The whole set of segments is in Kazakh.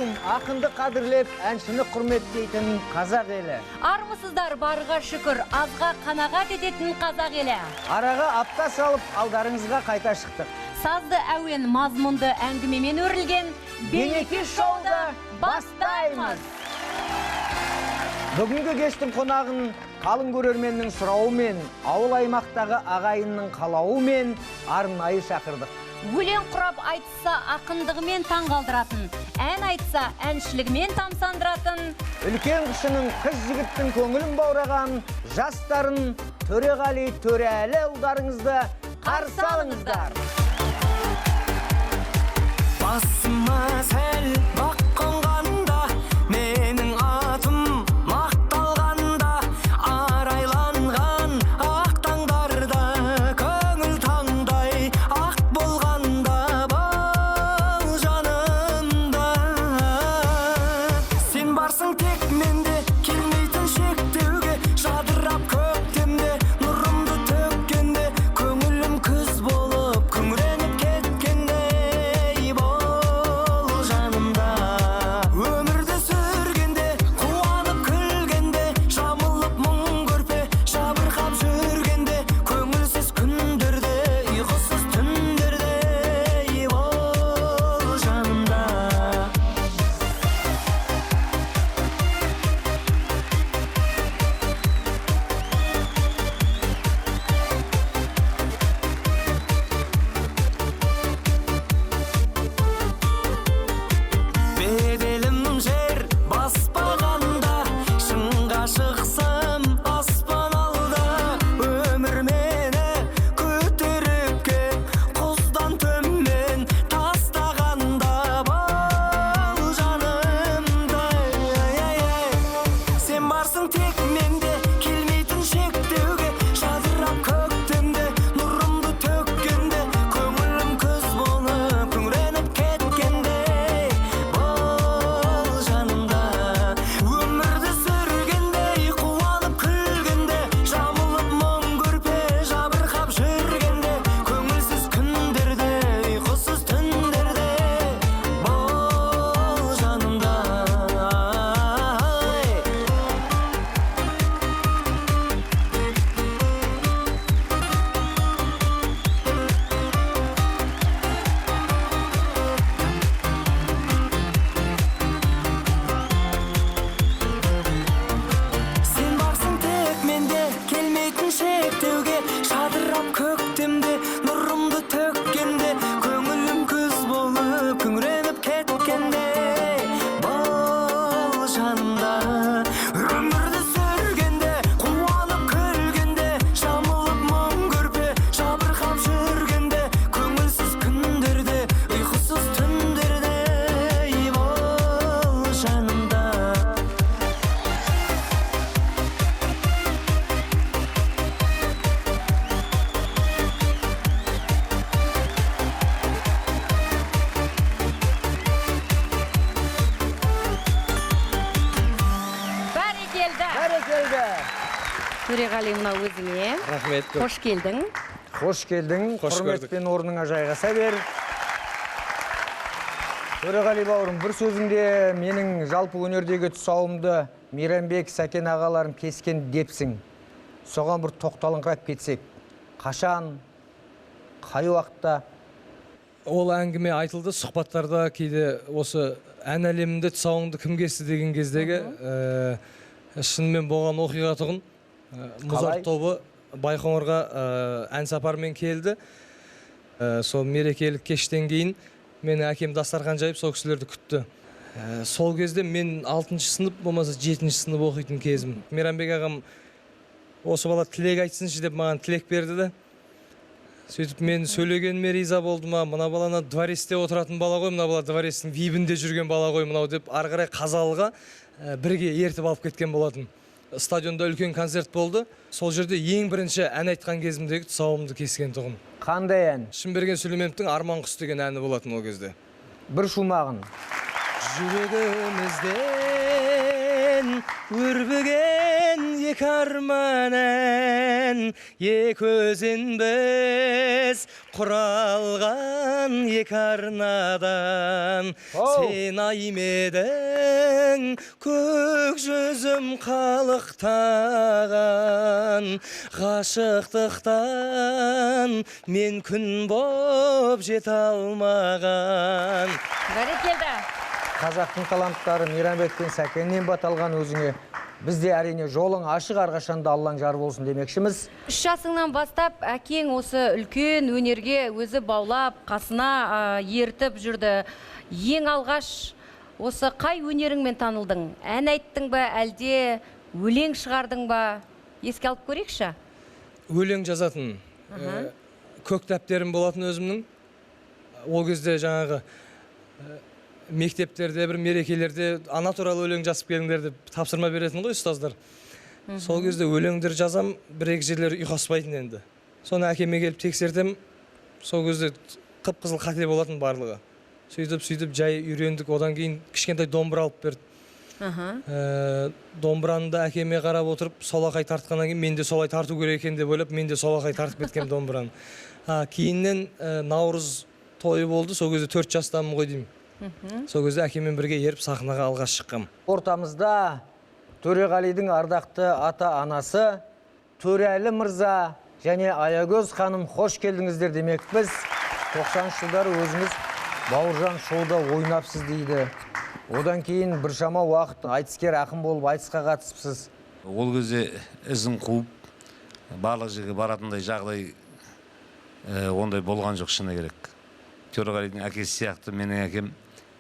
Ассалаумағалейкум, ақынды қадірлеп, әншіні құрметтейтін қазақ елі. Армысыздар, барға шүкір, азға қанағат ететін қазақ елі. Араға апта салып, алдарыңызға қайта шықтық. Сазды әуен мазмұнды әңгімемен өрілген Бенефис шоуды бастаймыз. Бүгінгі кештің қонағын қалың көрерменнің сұрауымен, ауыл аймақтағы ағайынның қалауымен арнайы шақырдық. Өлең құрап айтса ақындығымен таңғалдыратын, ән айтса әншілігімен тамсандыратын, үлкен кішінің, қыз жігіттің көңілін баураған жастарын Төреғали Төреәлі ұлдарыңызды қарсы алыңыздар. Басыма сәл бақ қонғанда, менің атым мақталғанда, арайланған ақ таңдарда, көңіл таңдай ақ болғанда, бал жанымда. Сен барсың тек менде, келмейтін шектеуге, жадырап көктемде, нұрымды төккенде, көңілім күз болып күңіреніп кеткендей, бол жанымда. Өмірді сүргенде, қуанып күлгенде, жамылып мұң көрпе, жабырқап жүргенде, көңілсіз күндерде, ұйқысыз түндерде, бол жанымда. Беделім жер баспағанда, шыңға шықсам аспан алда, өмір мені көтеріп кеп, құздан төмен тастағанда, бал жанымда. Сен барсың тек менде, келмейтін шектеуге, жадырап көктемде, нұрымды төккенде, көңілім күз болып күңіреніп кеткендей, бол жанымда. Өмірді сүргенде, қуанып күлгенде, жамылып мұң көрпе, жабырқап жүргенде, көңілсіз күндерде, ұйқысыз түндерде, бол жанымда. Сен барсың тек менде, келмейтін шектеуге, жадырап көктемде, нұрымды төккенде, көңілім күз болып күңіреніп кеткендей, бол жанымда. Өмірді сүргенде, қуанып күлгенде, жамылып мұң көрпе, жабырқап жүргенде, көңілсіз күндерде, ұйқысыз түндерде, бол жанымда. Бәрекелді. Бәрекелді. Төреғали, мынау өзіңе. Рахмет көп. Қош келдің. Қош келдің. Қош көрдік. Құрметпен орныңа жайғаса бер. Төреғали бауырым, бір сөзіңде менің жалпы өнердегі тұсауымды Мейрамбек, Сәкен ағаларым кескен депсің. Соған бір тоқталыңқырап кетсек. Қашан, қай уақытта? Ол әңгіме айтылды сұхбаттарда, кейде осы ән әлемінде тұсауыңды кім кесті деген кездегі, шынымен болған оқиға тұғын. Музарт тобы Байқоңырға ән сапармен келді. Сол мерекелік кештен кейін мені әкем дастархан жайып сол кісілерді күтті. Сол кезде мен 6-шы сынып болмаса 7-ші сынып оқитын кезім. Мейрамбек ағам осы бала тілек айтсыншы деп маған тілек берді де. Сөйтіп мен сөйлегеніме риза болды ма, мына баланы дворецте отыратын бала ғой, мына бала дворецтің вибінде жүрген бала ғой мынау деп ары қарай Қазалыға бірге ертіп алып кеткен болатын. Стадионда үлкен концерт болды. Сол жерде ең бірінші ән айтқан кезімдегі тұсауымды кескен тұғын. Қандай ән? Шынберген Сүлейменовтің Арман құс деген әні болатын ол кезде. Бір шумағын. Жүрегімізден өрбіген екі арман ән, екі өзен біз Құралған екі арнадан. Оу. Сен ай ма едің, көк жүзім қалықтаған. Ғашықтықтан мен күн боп жете алмаған. Бәрекелді. Қазақтың таланттары Мейрамбек пен Сәкеннен бата алған өзіңе. Біз де, әрине, жолың ашық, әрқашанда Аллаң жар болсын демекшіміз. 3 жасыңнан бастап әкең осы үлкен өнерге өзі баулап, қасына ертіп жүрді. Ең алғаш осы қай өнеріңмен танылдың? Ән айттың ба, әлде өлең шығардың ба? Еске алып көрейікші. Өлең жазатын. Көк дәптерім болатын өзімнің. Ол кезде жаңағы мектептерде, бір мерекелерде ана туралы өлең жазып келіңдер деп тапсырма беретін ғой ұстаздар. Сол кезде өлеңдер жазам, бір екі жерлері ұйқаспайтын енді. Соны әкеме келіп тексертем, сол кезде қып-қызыл қате болатын барлығы. Сөйтіп, сөйтіп жай үйрендік. Одан кейін кішкентай домбыра алып берді. Домбыраны да әкеме қарап отырып, солақай тартқаннан кейін мен де солай тарту керек екен деп ойлап, мен де солақай тартып кеткем домбыраны. Кейіннен наурыз тойы болды, сол кезде 4 жастамын ғой деймін. Сол кезде әкеммен бірге еріп сахнаға алғаш шыққам. Ортамызда Төреғалидың ардақты ата-анасы Төреәлі мырза және Аягөз ханым, қош келдіңіздер демекпіз. 90 жылдары өзіңіз Бауыржан шоуда ойнапсыз дейді. Одан кейін біршама уақыт айтыскер ақын болып айтысқа қатысыпсыз. Ол кезде ізін қуып барлық жерге баратындай жағдай ондай болған жоқ, шыны керек. Төреғалидың әкесі сияқты менің әкем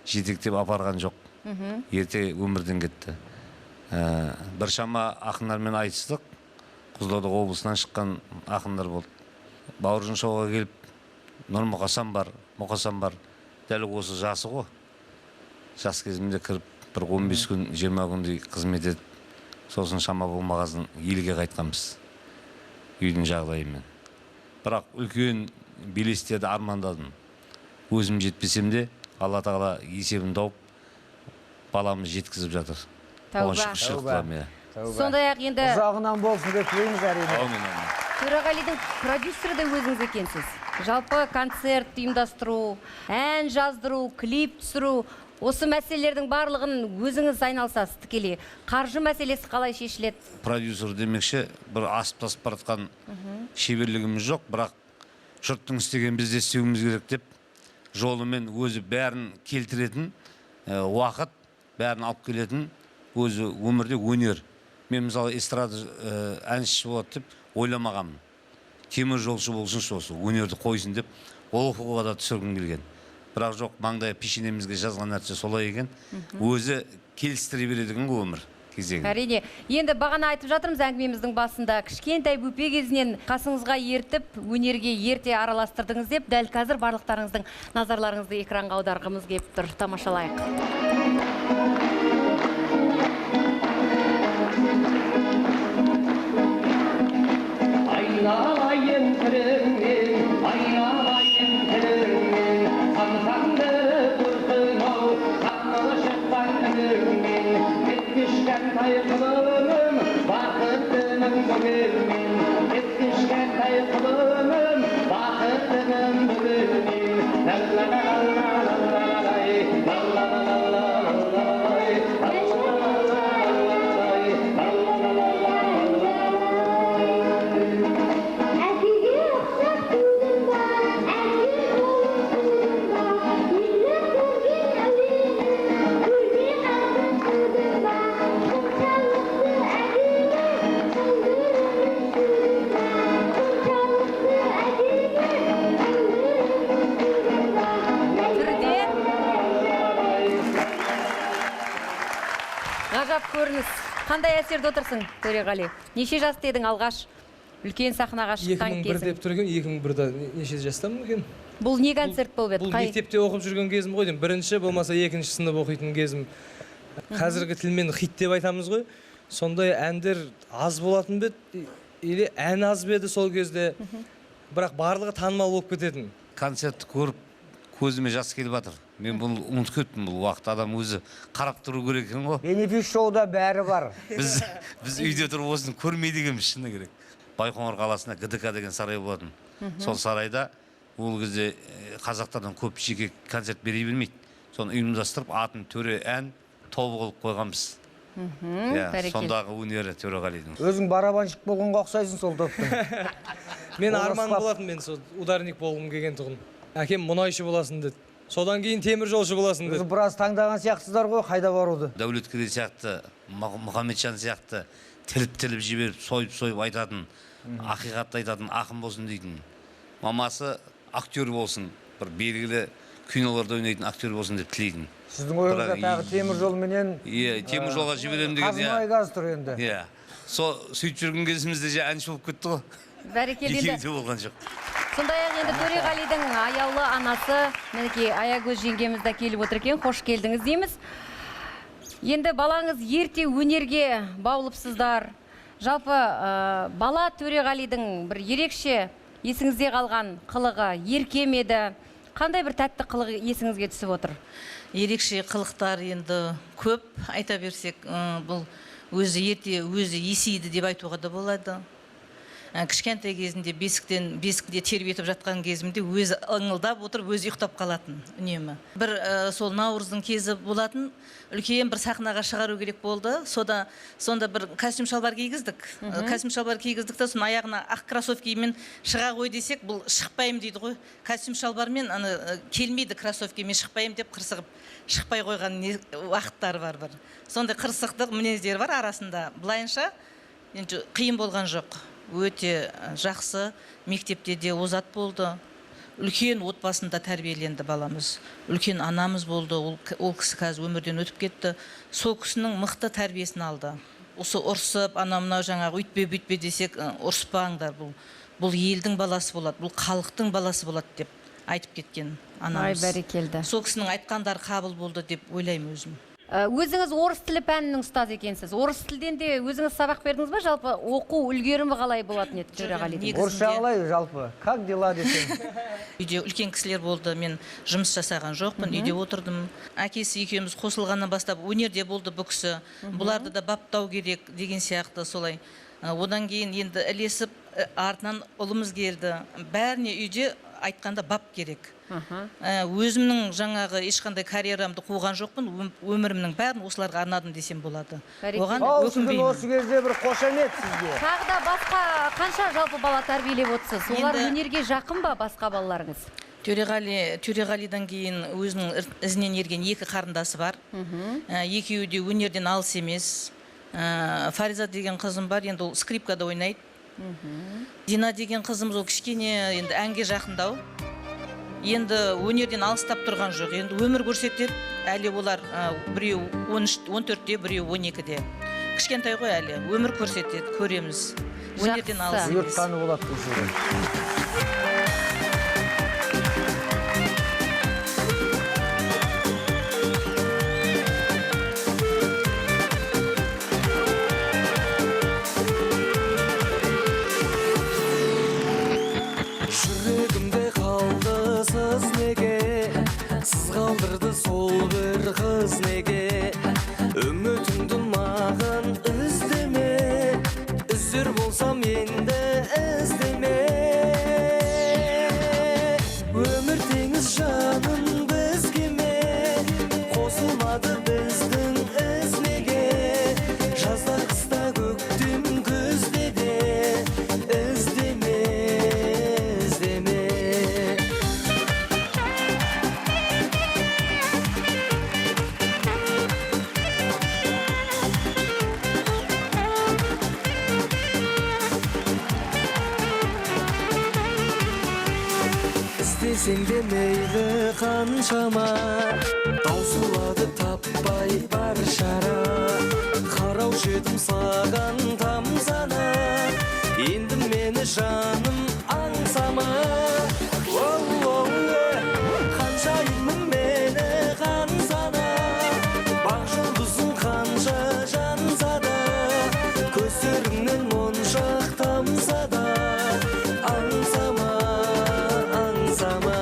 жетектеп апарған жоқ. Ерте өмірден кетті. Біршама ақындармен айтыстық. Қызылорда облысынан шыққан ақындар болды. Бауыржан шоуға келіп Нұрмұқасан бар, Мұқасан бар. Дәл осы жасы ғой. Жас кезімде кіріп бір 15 күн, 20 күндей қызмет етіп, сосын шама болмағасын елге қайтқанбыз үйдің жағдайымен. Бірақ үлкен белестерді армандадым. Өзім жетпесем де, Алла тағала есебін тауып, баламды жеткізіп жатыр. Тәуба. Оған шүкіршілік қыламын, иә. Тәуба. Сондай-ақ енді Ұзағынан болсын деп тілейміз, әрине. Әумин, әумин. Төреғалидың продюсері де өзіңіз екенсіз. Жалпы концерт ұйымдастыру, ән жаздыру, клип түсіру, осы мәселелердің барлығын өзіңіз айналысасыз тікелей. Қаржы мәселесі қалай шешіледі? Продюсер демекші, бір асып тасып бара жатқан шеберлігіміз жоқ, бірақ жұрттың істеген біз де істеуіміз керек деп жолымен өзі бәрін келтіретін, уақыт бәрін алып келетін өзі өмірде өнер. Мен мысалы эстрада әнші болады деп ойламағанмын. Темір жолшы болсыншы, осы өнерді қойсын деп ол оқуға да түсіргім келген. Бірақ жоқ, маңдай пешенемізге жазған нәрсе солай екен. Өзі келістіре береді екен ғой өмір кезегін. Әрине. Енді бағана айтып жатырмыз әңгімеміздің басында, кішкентай бөпе кезінен қасыңызға ертіп, өнерге ерте араластырдыңыз деп, дәл қазір барлықтарыңыздың назарларыңызды экранға аударғымыз келіп тұр. Тамашалайық. Айналайын тіліңнен, айналайын тіліңнен, самсаңды көрсін-ау, самалы шыққан ініңнен. Кеп кішкентай құлыным, бақыттымын бүгін мен. Кеп кішкентай құлыным, бақыттымын бүгін мен. Ла-ла-ла-ла-ла-ла-лай, ла-ла-ла-ла-ла-лай, ла-ла-ла-ла-лай, ла-ла-ла-ла-лай. Әкеге ұқсап тудым ба, әке болып тудым ба, елі көрген әуенін көлде қалдым судым ба, соншалықты әдемі сәулелі судым ба, соншалықты әдемі сәулелі судым ба. Түрден ғажап көрініс. Қандай әсерде отырсың, Төреғали? Неше жаста едің алғаш үлкен сахнаға шыққан 2001 кезің? деп тұр екен, 2001-де неше жастамын екен? Бұл не концерт болып еді? Бұл Қай? мектепте оқып жүрген кезім ғой деймін. Бірінші болмаса екінші сынып оқитын кезім. Қазіргі тілмен хит деп айтамыз ғой. Сондай әндер аз болатын ба еді? Или ән аз ба еді сол кезде? Бірақ барлығы танымал болып кететін. Концертті көріп көзіме жас келіп жатыр. Мен бұны ұмытып кеттім, бұл уақыт адам өзі қарап тұру керек екен ғой. Бенефис шоуда бәрі бар. Біз үйде тұрып осыны көрмейді екенбіз, шыны керек. Байқоңыр қаласында ГДК деген сарай болатын. Сол сарайда Ол кезде қазақтардан көп жеке концерт бере бермейді. Соны ұйымдастырып, атын Төре ән тобы қылып қойғанбыз. Иә, бәрекелді. Сондағы өнері Төреғалидың. Өзің барабанщик болғанға ұқсайсың сол топтың. Мен Ол арманым аспап. болатын, мен сол ударник болғым келген тұғын. Әкем мұнайшы боласың деді. Содан кейін темір жолшы боласың Өзі деді. біраз таңдаған сияқтысыздар ғой, қайда баруды. Дәулеткерей сияқты, Мұхамеджан сияқты тіліп-тіліп жіберіп, сойып-сойып айтатын, ақиқатты айтатын ақын болсын дейтін. Мамасы актер болсын, бір белгілі киноларда ойнайтын актер болсын деп тілейтін. Сіздің ойыңызда Бірақ тағы темір жолменен Иә, темір жолға жіберемін деген, иә. Қазмұнайгаз тұр енді. Иә. Сол сөйтіп жүрген кезімізде же әнші болып кетті ғой. Бәрекелді енді. Екеуі де болған жоқ. Сондай-ақ енді Төреғалидың аяулы анасы мінекей Аягөз жеңгеміз де келіп отыр екен. Қош келдіңіз дейміз. Енді балаңыз ерте өнерге баулыпсыздар. Жалпы, бала Төреғалидың бір ерекше есіңізде қалған қылығы ерке ме еді? Қандай бір тәтті қылығы есіңізге түсіп отыр? Ерекше қылықтар енді көп айта берсек, бұл өзі ерте, өзі есейді деп айтуға да болады. Кішкентай кезінде бесікте тербетіп жатқан кезімде өзі ыңылдап отырып, өзі ұйықтап қалатын үнемі. Бір сол наурыздың кезі болатын, үлкен бір сахнаға шығару керек болды. Сонда бір костюм шалбар кигіздік. Костюм шалбар кигіздік та, соның аяғына ақ кроссовкимен шыға қой десек, бұл шықпаймын дейді ғой. Костюм шалбармен ана, келмейді кроссовкимен шықпаймын деп қырсығып шықпай қойған уақыттары бар бір. Сондай қырсықтық мінездері бар арасында. Былайынша енді қиын болған жоқ. Өте жақсы, мектепте де озат болды. Үлкен отбасында тәрбиеленді баламыз. Үлкен анамыз болды, ол кісі қазір өмірден өтіп кетті. Сол кісінің мықты тәрбиесін алды. Осы ұрсып, анау мынау жаңағы үйтпе бүйтпе десек, ұрыспаңдар, бұл елдің баласы болады, бұл халықтың баласы болады деп айтып кеткен анамыз. Ай, бәрекелді. Сол кісінің айтқандары қабыл болды деп ойлаймын өзім. Өзіңіз орыс тілі пәнінің ұстазы екенсіз. Орыс тілден де өзіңіз сабақ бердіңіз ба? Жалпы оқу үлгерімі қалай болатын еді Төреғалидың? Негізінде Орысша қалай жалпы? Как дела десең? Үйде үлкен кісілер болды, мен жұмыс жасаған жоқпын, үйде отырдым. Әкесі екеуміз қосылғаннан бастап өнерде болды бұл кісі. Бұларды да баптау керек деген сияқты солай. Одан кейін енді ілесіп, артынан ұлымыз келді. Бәріне үйде айтқанда бап керек. Өзімнің жаңағы ешқандай карьерамды қуған жоқпын, өмірімнің бәрін осыларға арнадым десем болады. Бәрекелді. Оған Ау, сіздің өкінбеймін. осы кезде бір қошемет сізге. Тағы да басқа қанша жалпы бала тәрбиелеп отырсыз? Олар Енді өнерге жақын ба басқа балаларыңыз? Төреғалидан кейін өзінің ізінен ерген екі қарындасы бар. Екеуі де өнерден алыс емес. Фариза деген қызым бар, енді ол скрипкада ойнайды. Дина деген қызымыз ол кішкене енді әнге жақындау. Енді өнерден алыстап тұрған жоқ. Енді өмір көрсетеді. Әлі олар, біреу он үш, он төртте, біреу он екіде. Кішкентай ғой әлі. Өмір көрсетеді, көреміз. Өнерден Жақсы. алыс емес. Бұйыртқаны болады дейсіз ғой. Жүрегімде қалды сыз неге, сыз қалдырды сол бір қыз неге? Үмітіңді маған іздеме, үзер болсам енді іздеме. Өмір теңіз жаным бізге ме, қосылмады біздің із неге? Жазда, қыста, көктем, күзде де іздеме, іздеме. Іздесең де мейлі қаншама, таусылады таппай бар шара. Қараушы едім саған тамсана, енді мені жаным аңсама. Оу-оу, ханшайымым мені қансана, бақ жұлдызың қанша жанса да, көздеріңнен моншақ тамса да, аңсама, аңсама.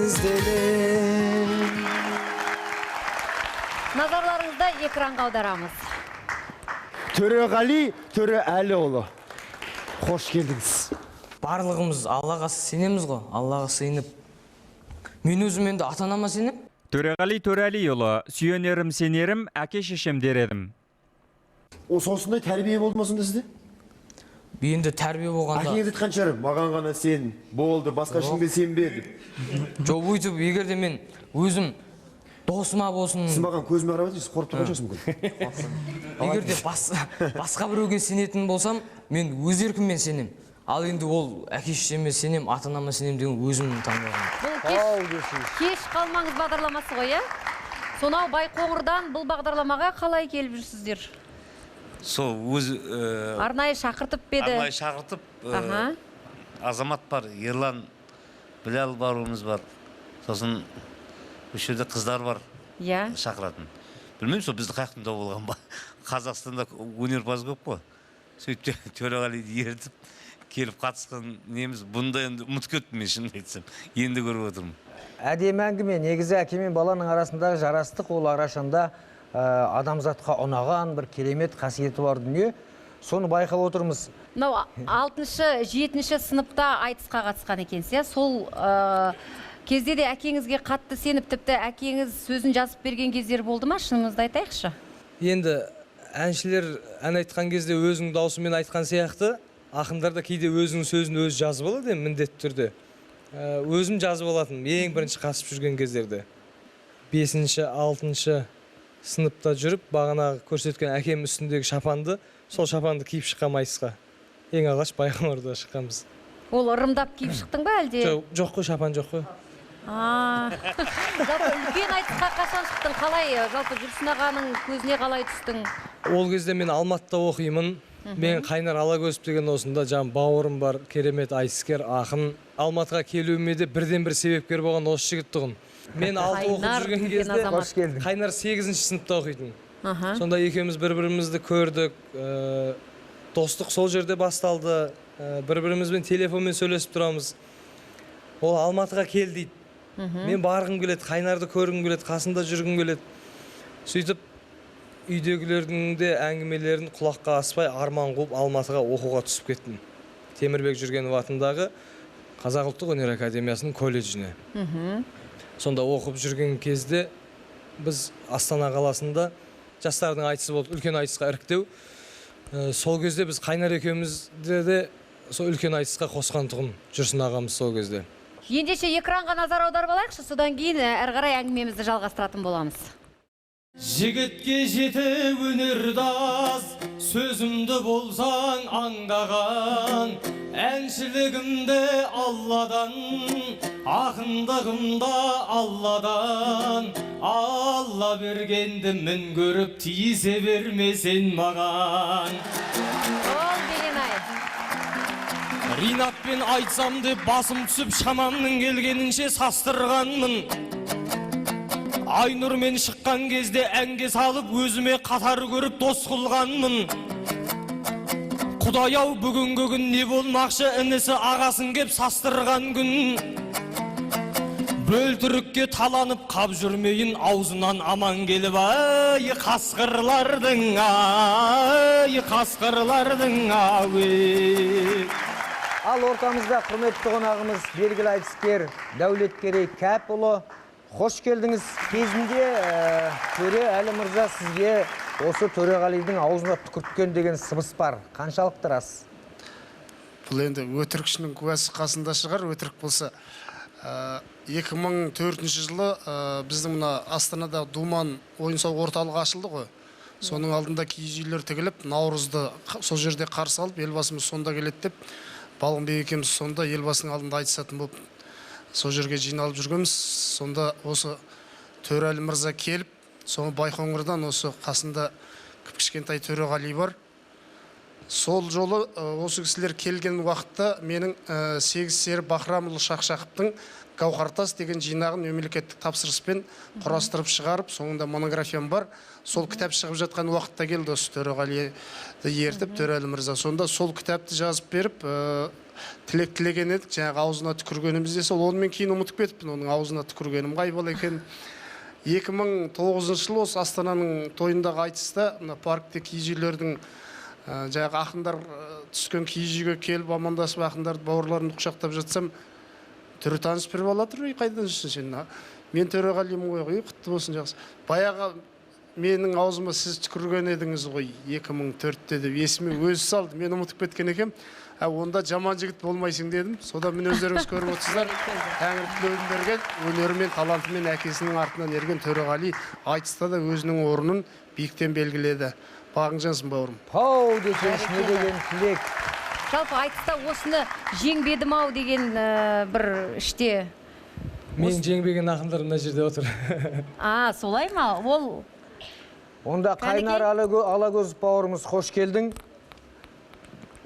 ізделем. Назарларыңызды экранға аударамыз. Төреғали Төреәліұлы, қош келдіңіз. Барлығымыз Аллаға сенеміз ғой, Аллаға сыйынып. Мен өзім енді ата анама сенем. Төреғали Төреәлиұлы, сүйенерім, сенерім, әке шешем дер едім. Осындай тәрбие болды ма сонда сізде? Енді тәрбие болғанда. Әкеңіз айтқан шығар, маған ғана сен, болды, басқа ешкімге сенбе деп. Жоқ, өйтіп егер де мен өзім досыма болсын. Сіз маған көзіме қарап отырсыз, қорқып тұрған жоқсыз мүмкін. Егер де басқа біреуге сенетін болсам, мен өз еркіммен сенем. Ал енді ол әке шешеме сенем, ата анама сенем деген өзімнің таңдауым. Бұл кеш қалмаңыз бағдарламасы ғой, иә? Сонау Байқоңырдан бұл бағдарламаға қалай келіп жүрсіздер? Сол өз арнайы шақыртып па еді? Арнайы шақыртып, Азамат бар, Ерлан, Біләл бауырымыз бар. Сосын осы жерде қыздар бар. Иә. Шақыратын. Білмеймін, сол бізді қаяқтан тауып алған ба? Қазақстанда өнерпаз көп қой. Сөйтіп Төреғалиді ертіп келіп қатысқан неміз, бұнда енді ұмытып кеттім мен, шынымды айтсам. Енді көріп отырмын. Әдемі әңгіме. Негізі әке мен баланың арасындағы жарастық ол арашанда адамзатқа ұнаған бір керемет қасиеті бар дүние. Соны байқап отырмыз. Мынау 6-шы, 7-ші сыныпта айтысқа қатысқан екенсіз, иә? Сол кезде де әкеңізге қатты сеніп, тіпті әкеңіз сөзін жазып берген кездер болды ма? Шынымызды айтайықшы. Енді әншілер ән айтқан кезде өзінің даусымен айтқан сияқты, ақындар да кейде өзінің сөзін өзі жазып алады енді міндетті түрде. Өзім жазып алатынмын ең бірінші қатысып жүрген кездерде. 5-ші, 6-шы сыныпта жүріп, бағанағы көрсеткен әкем үстіндегі шапанды, сол шапанды киіп шыққам айтысқа. Ең алғаш Байқоңырда шыққанбыз. Ол ырымдап киіп шықтың ба әлде? Жоқ, жоқ қой, шапан жоқ қой. Жалпы үлкен айтысқа қашан шықтың? Қалай, жалпы Жүрсін ағаның көзіне қалай түстің? Ол кезде мен Алматыда оқимын. Мен Қайнар Алагөзов деген осында жан бауырым бар, керемет айтыскер, ақын. Алматыға келуіме де бірден бір себепкер болған осы жігіт тұғын. Мен 6 оқып жүрген кезде Қош келдің. Қайнар 8-ші сыныпта оқитын. Сонда екеуміз бір-бірімізді көрдік, достық сол жерде басталды. Бір-бірімізбен телефонмен сөйлесіп тұрамыз. Ол Алматыға кел дейді. Мен барғым келеді, Қайнарды көргім келеді, қасында жүргім келеді. Сөйтіп үйдегілердің де әңгімелерін құлаққа аспай арман қуып Алматыға оқуға түсіп кеттім. Темірбек Жүргенов атындағы Қазақ ұлттық өнер академиясының колледжіне. Сонда оқып жүрген кезде біз Астана қаласында жастардың айтысы болды, үлкен айтысқа іріктеу. Сол кезде біз Қайнар екеумізді де сол үлкен айтысқа қосқан тұғын Жүрсін ағамыз сол кезде. Ендеше экранға назар аударып алайықшы, содан кейін әрі қарай әңгімемізді жалғастыратын боламыз. Жігітке жеті өнерді аз, сөзімді болсаң аңдаған, әншілігімді Алладан, ақындығымда Алладан, Алла бергенді мін көріп тиісе бермесен маған. Ол деген ай. Ринатпен айтсам деп басым түсіп шамамның келгенінше састырғанмын. Айнұрмен шыққан кезде әнге салып өзіме қатар көріп дос қылғанмын. Құдай-ау, бүгінгі күн не болмақшы, інісі ағасын кеп састырған күн. Бөлтірікке таланып қап жүрмейін, аузынан аман келіп, ай, қасқырлардың, ай, қасқырлардың, ай. Ал ортамызда құрметті қонағымыз, белгілі айтыскер Дәулеткерей Кәпұлы. Қош келдіңіз. Кезінде Төреәлі мырза сізге осы Төреғалидың аузына түкірткен деген сыбыс бар. Қаншалықты рас? Бұл енді өтірікшінің куәсі қасында шығар, өтірік болса. 2004 жылы біздің мына Астанада Думан ойын-сауық орталығы ашылды ғой. Соның алдында киіз үйлер тігіліп, Наурызды сол жерде қарсы алып, елбасымыз сонда келеді деп, Балғынбек екеуміз сонда елбасының алдында айтысатын болып сол жерге жиналып жүргенбіз. Сонда осы Төреәлі мырза келіп, соны Байқоңырдан осы қасында кіп-кішкентай Төреғали бар. Сол жолы осы кісілер келген уақытта менің 8 сері Бахрамұлы Шақшақовтың Гауһартас деген жинағын мемлекеттік тапсырыспен құрастырып шығарып, соңында монографиям бар. Сол кітап шығып жатқан уақытта келді осы Төреғалиді ертіп, Төреәлі мырза. Сонда сол кітапты жазып беріп, тілек тілеген едік, жаңағы аузына түкіргеніміз де сол. Оны мен кейін ұмытып кетіппін, оның аузына түкіргенім қай бала екен. 2009 жылы осы Астананың тойындағы айтыста, мына паркте киіз үйлердің жаңағы ақындар түскен киіз үйге келіп амандасып, ақындарды, бауырларымды құшақтап жатсам, түрі таныс бір бала тұр. Ей, қайдан жүрсің сен? Мен Төреғалимын ғой. Ей, құтты болсын, жақсы. Баяғы менің аузыма сіз түкірген едіңіз ғой 2004-те деп есіме өзі салды. Мен ұмытып кеткен екенмін. Онда жаман жігіт болмайсың дедім. Содан міне өздеріңіз көріп отырсыздар. Тәңір тілеуін берген, өнерімен, талантымен әкесінің артынан ерген Төреғали айтыста да өзінің орнын биіктен белгіледі. Бағың жансын, бауырым. Пау десеңші, не деген тілек. Жалпы айтыста осыны жеңбедім ау деген бір іште. Мен жеңбеген ақындар мына жерде отыр. А, солай ма? Ол Онда Қайнар Алагөзов бауырымыз, қош келдің.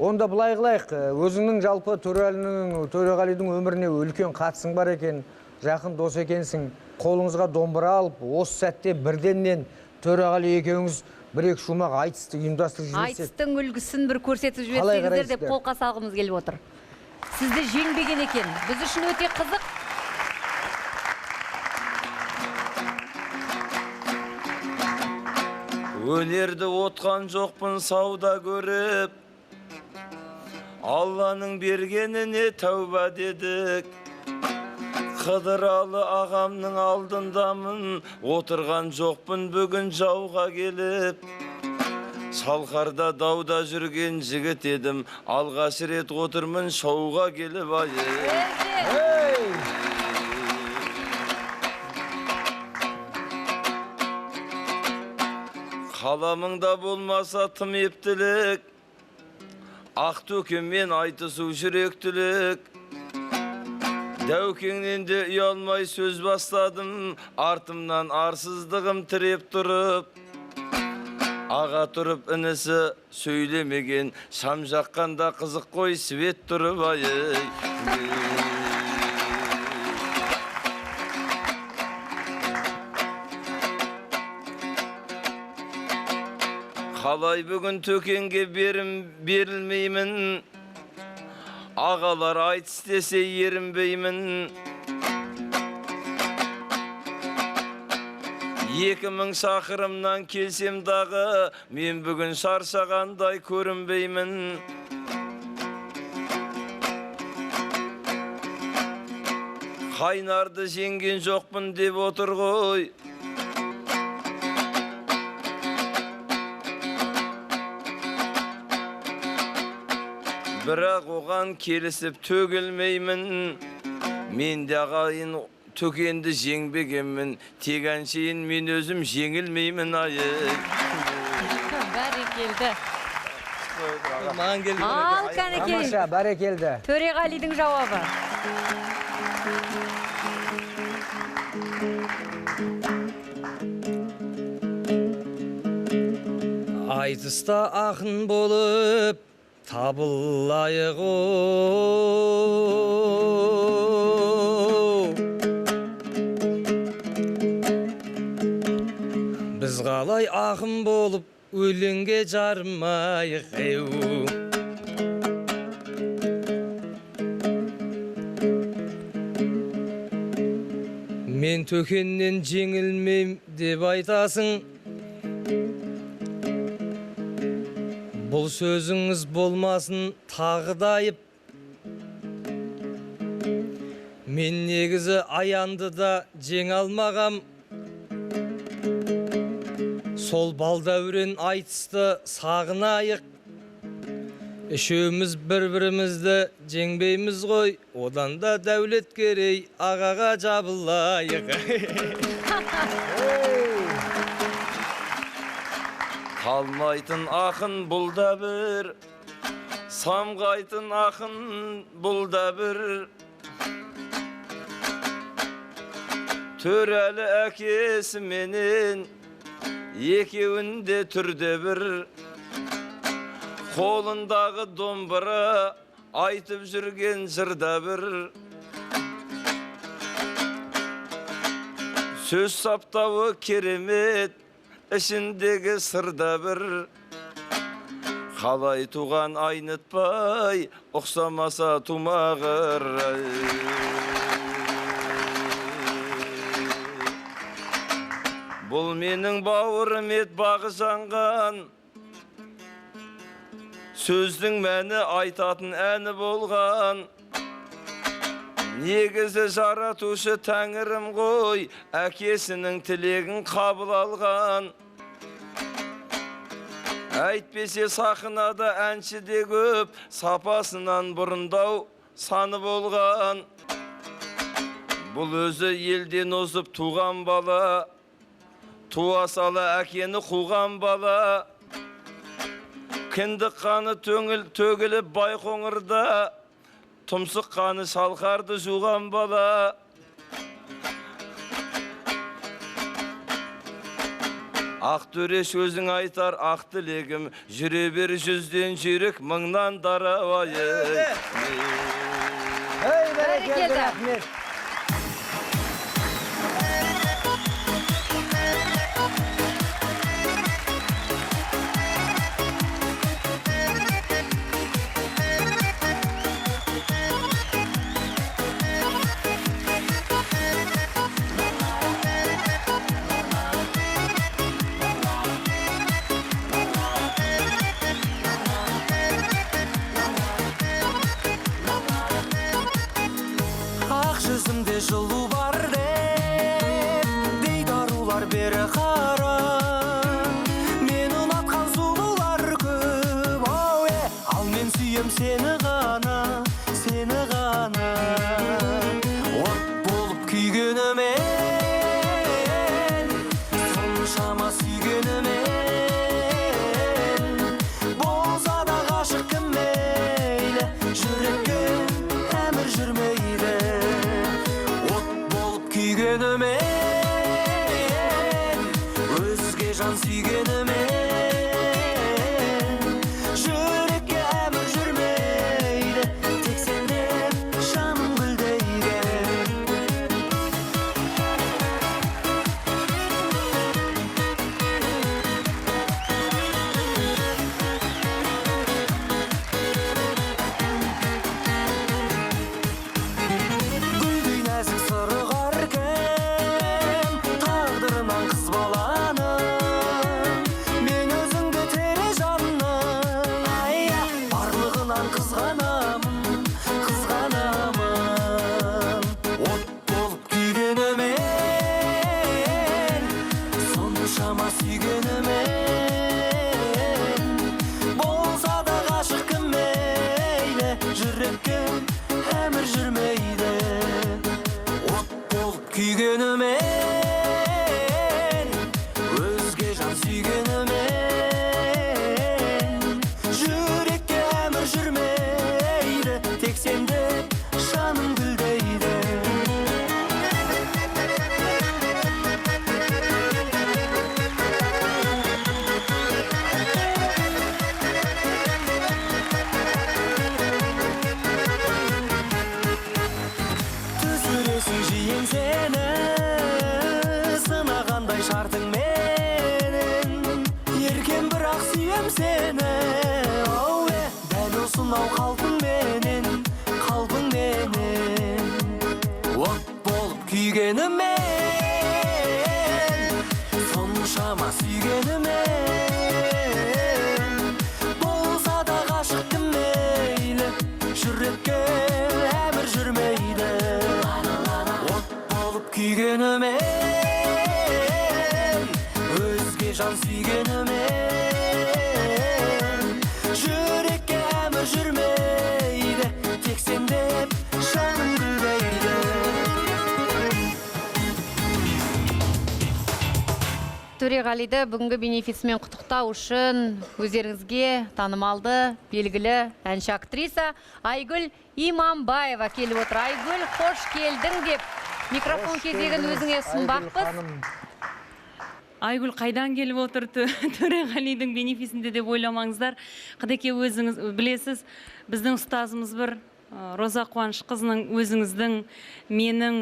Онда былай қылайық, өзіңнің жалпы Төреғалидың өміріне үлкен қатысың бар екен, жақын дос екенсің. Қолыңызға домбыра алып, осы сәтте бірденнен Төреғали екеуіңіз бір-екі шумақ айтысты ұйымдастырып жіберсек. Айтыстың үлгісін бір көрсетіп Қалай жіберсеңіздер деп қарайсыздар? қолқа салғымыз келіп отыр. Сізді жеңбеген екен. Біз үшін өте қызық. Өнерді отқан жоқпын сауда көріп, Алланың бергеніне тәуба дедік. Қыдыралы ағамның алдындамын, отырған жоқпын бүгін жауға келіп. Салқарда дауда жүрген жігіт едім, алғаш рет отырмын шоуға келіп ай. Қаламыңда болмаса тым ептілік, Ақтөкенмен айтысу жүректілік. Дәукеңнен де ұялмай сөз бастадым, артымнан арсыздығым тіреп тұрып. Аға тұрып інісі сөйлемеген, шам жаққанда қызық қой свет тұрып ай. Қалай бүгін Төкенге берілмеймін, ағалар айтыс десе ерінбеймін. 2000 шақырымнан келсем дағы, мен бүгін шаршағандай көрінбеймін. Қайнарды жеңген жоқпын деп отыр ғой. Бірақ оған келісіп төгілмеймін. Мен де ағайын Төкенді жеңбегенмін, тек әншейін мен өзім жеңілмеймін ай. Бәрекелді. Маған келді. Ал кәнекей. Тамаша, бәрекелді. Төреғалидың жауабы. Айтыста ақын болып табылайық оу. Біз қалай ақын болып өлеңге жармайық еу. Мен Төкеннен жеңілмейм деп айтасың, бұл сөзіңіз болмасын тағы да айып. Мен негізі аянды да жеңе алмағам, сол балдәурен айтысты сағынайық. Үшеуміз бір-бірімізді жеңбейміз ғой, одан да Дәулеткерей ағаға жабылайық. Қалмайтын ақын бұл да бір, самғайтын ақын бұл да бір. Төрәлі әкесіменен екеуінде түрде бір. Қолындағы домбыра айтып жүрген жырда бір. Сөз саптауы керемет, ішіндегі сырда бір. Қалай туған айнытпай, ұқсамаса тумағыр. Бұл менің бауырым ет бағы жанған, сөздің мәні айтатын әні болған. Негізі жаратушы тәңірім ғой, әкесінің тілегін қабыл алған. Әйтпесе сахнада әнші де көп, сапасынан бұрындау саны болған. Бұл өзі елден озып туған бала, туа сала әкені қуған бала. Кіндік қаны төгіліп Байқоңырда, тұмсық қаны шалқарды жуған бала. Ақ төреш өзің айтар ақ тілегім, жүре бер жүзден жүйрік мыңнан дара. Ей, бәрекелді, рахмет. Жүзімде жылу бар деп, дейді арулар бері қара. Мен ұнатқан сұлулар көп, ау, ал мен сүйем сені ғана, сені ғана. От болып күйгенімен, соншама сүйгенімен, болса да ғашық кім мейлі, жүрекке әмір жүрмейді. Сүйгенімен, өзге жан сүйгенімен, жүрекке әмір жүрмейді, тек сен деп жаным гүлдейді. Гүлдей нәзік сыры кім, тағдырынан қыз баланың, мен өзіңді тірі жанның, ай, барлығынан қызғанамын, қызғанамын. От болып күйгенімен, соншама сүйгенімен, болса да ғашық кім мейлі, жүрекке әмір жүрмейді. От болып күйгенімен, өзге жан сүйгенімен, жүрекке әмір жүрмейді, тек сен деп жаным гүлдейді. Түсіресің жиен сені, сынағандай шартың менің, еркем бірақ сүйем сені, ау, дәл осынау қалпыңменен, қалпыңменен. От болып күйгенімен, соншама сүйгенімен, болса да ғашық кім мейлі, жүрекке әмір жүрмейді. От болып күйгенімен, өзге жан сүйгенімен, жүрекке әмір жүрмейді, тек сен деп жаным гүлдейді. Төреғалиді бүгінгі бенефисімен құттықтау үшін өздеріңізге танымалды, белгілі әнші актриса Айгүл Иманбаева келіп отыр. Айгүл, қош келдің деп микрофон кезегін өзіңе ұсынбақпыз. Айгүл қайдан келіп отыр Төреғалидің бенефисінде деп ойламаңыздар. Қыдеке, өзіңіз білесіз, біздің ұстазымыз бір, Роза Қуанышқызының, өзіңіздің, менің,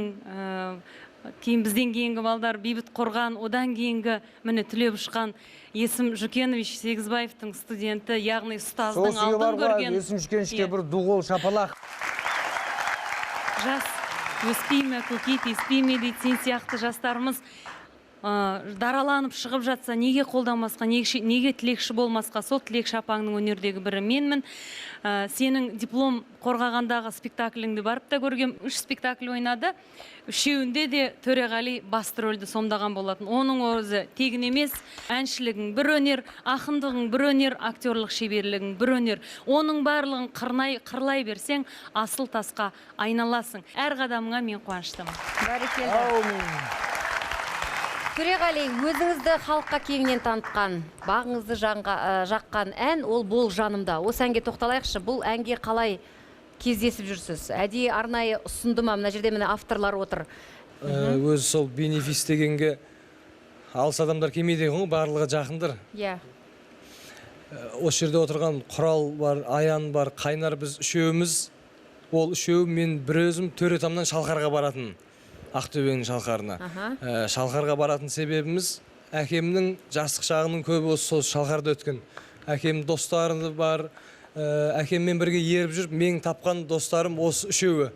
Кейін бізден кейінгі балдар Бейбіт Қорған, одан кейінгі міне түлеп ұшқан Есім Жүкенович Сегізбаевтың студенті, яғни ұстаздың Сол алдын көрген. Есім Жүкеновичке бір ду қол шапалақ. Жас өспей ме, көкей теспей ме дейді, сен сияқты жастарымыз дараланып шығып жатса, неге қолдамасқа, неге тілекші болмасқа? Сол тілекші апаңның өнердегі бірі менмін. Сенің диплом қорғағандағы спектакліңді барып та көргем. 3 спектакль ойнады, үшеуінде де Төреғали басты рөлді сомдаған болатын. Оның өзі тегін емес, әншілігің бір өнер, ақындығың бір өнер, актерлық шеберлігің бір өнер. Оның барлығын қырлай берсең, асыл тасқа айналасың. Әр қадамыңа мен қуаныштымын. Бәрекелді. Төреғали, өзіңізді халыққа кеңінен танытқан, бағыңызды жаққан ән ол «Бол жанымда». Осы әнге тоқталайықшы. Бұл әнге қалай кездесіп жүрсіз? Әдейі арнайы ұсынды ма? Мына жерде міне авторлар отыр. Өзі сол бенефис дегенге алыс адамдар келмейді екен ғой, барлығы жақындар. Иә. Осы жерде отырған Құрал бар, Аян бар, Қайнар, біз үшеуміз, ол үшеуі, мен бір өзім Төретамнан Шалқарға баратын. Ақтөбенің Шалқарына. Шалқарға баратын себебіміз әкемнің жастық шағының көбі осы сол Шалқарда өткен. Әкемнің достары бар, әкеммен бірге еріп жүріп, мен тапқан достарым осы үшеуі.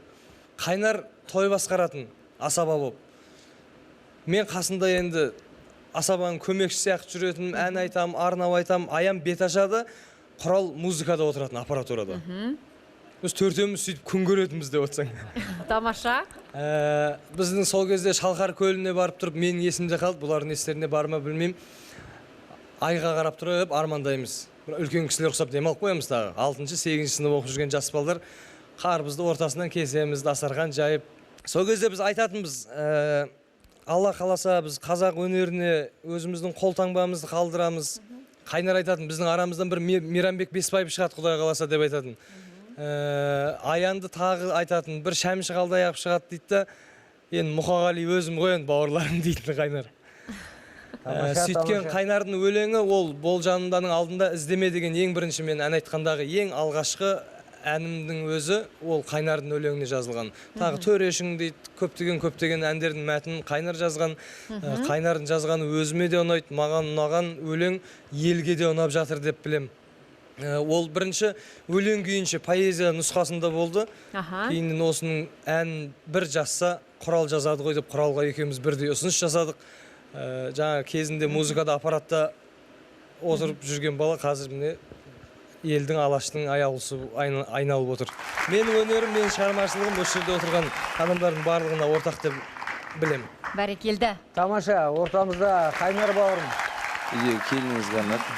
Қайнар той басқаратын асаба болып. Мен қасында енді асабаның көмекшісі сияқты жүретін, ән айтам, арнап айтам, Аян бет ашады, Құрал музыкада отыратын, аппаратурада. Біз төртеуміз сөйтіп күн көретінбіз деп отырсаң. Тамаша. Біздің сол кезде Шалқар көліне барып тұрып, менің есімде қалды, бұлардың естерінде бар ма білмеймін. Айға қарап тұрып армандаймыз. Бір үлкен кісілер ұқсап демалып қоямыз тағы. 6-шы, 8-ші сынып оқып жүрген жас балдар қарбызды ортасынан кесеміз, дастархан жайып. Сол кезде біз айтатынбыз, Алла қаласа біз қазақ өнеріне өзіміздің қолтаңбамызды қалдырамыз. Қайнар айтатын, біздің арамыздан бір Мейрамбек Бесбаев шығады, Құдай қаласа деп айтатын. Аянды тағы айтатын, бір Шәмші Қалдаяқов шығады дейді да, енді Мұқағали өзім ғой енді бауырларым дейтін Қайнар. Сөйткен Қайнардың өлеңі ол «Бол жанымданың» алдында «Іздеме» деген ең бірінші мен ән айтқандағы ең алғашқы әнімнің өзі ол Қайнардың өлеңіне жазылған. Тағы «Төрешің» дейді, көптеген әндердің мәтінін Қайнар жазған. Қайнардың жазғаны өзіме де ұнайды, маған ұнаған өлең елге де ұнап жатыр деп білем. Ол бірінші өлең күйінше поэзия нұсқасында болды. Кейіннен осының ән бір жазса, Құрал жазады ғой деп Құралға екеуміз бірдей ұсыныс жасадық. Жаңа кезінде музыкада аппаратта отырып жүрген бала қазір міне елдің, алаштың аяулысы айналып отыр. Менің өнерім, менің шығармашылығым осы жерде отырған адамдардың барлығына ортақ деп білемін. Бәрекелді. Тамаша, ортамызда Қайнар бауырым. Үйде келініңізге арнап,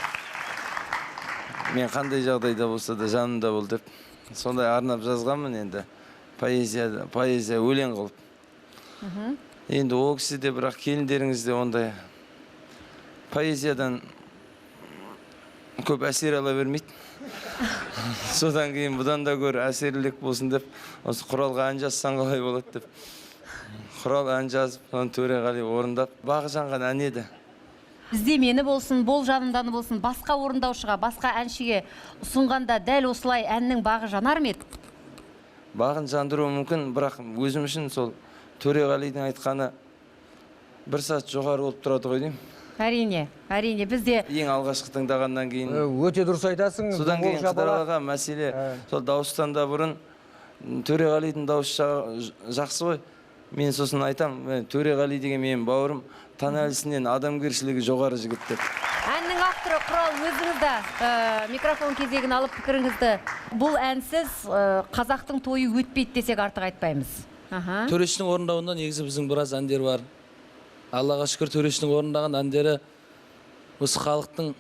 мен қандай жағдайда болса да жанымда бол деп сондай арнап жазғанмын енді, поэзия өлең қылып. Енді ол кісі де, бірақ келіндеріңіз де ондай поэзиядан көп әсер ала бермейді. Содан кейін бұдан да гөрі әсерлірек болсын деп осы Құралға ән жазсаң қалай болады деп. Құрал ән жазып, соны Төреғали орындап, бағы жанған ән еді. Іздемені болсын, «Бол жанымданы» болсын, басқа орындаушыға, басқа әншіге ұсынғанда дәл осылай әннің бағы жанар ма еді? Бағын жандыруы мүмкін, бірақ өзім үшін сол Төреғалидың айтқаны бір сат жоғары болып тұрады ғой деймін. Әрине, әрине, бізде Ең алғашқы тыңдағаннан кейін. Өте дұрыс айтасың. Содан Қол кейін шапалақ. Қыдырәлі аға, мәселе сол дауыстан да бұрын Төреғалидың дауысы жақсы ғой. Мен сосын айтам, Төреғали деген менің бауырым, тональсінен адамгершілігі жоғары жігіт деп. Әннің авторы Құрал, өзіңіз де микрофон кезегін алып пікіріңізді. Бұл әнсіз қазақтың тойы өтпейді десек артық айтпаймыз. Төрештің орындауында негізі біздің біраз әндер бар. Аллаға шүкір, Төрештің орындаған әндері осы халықтың,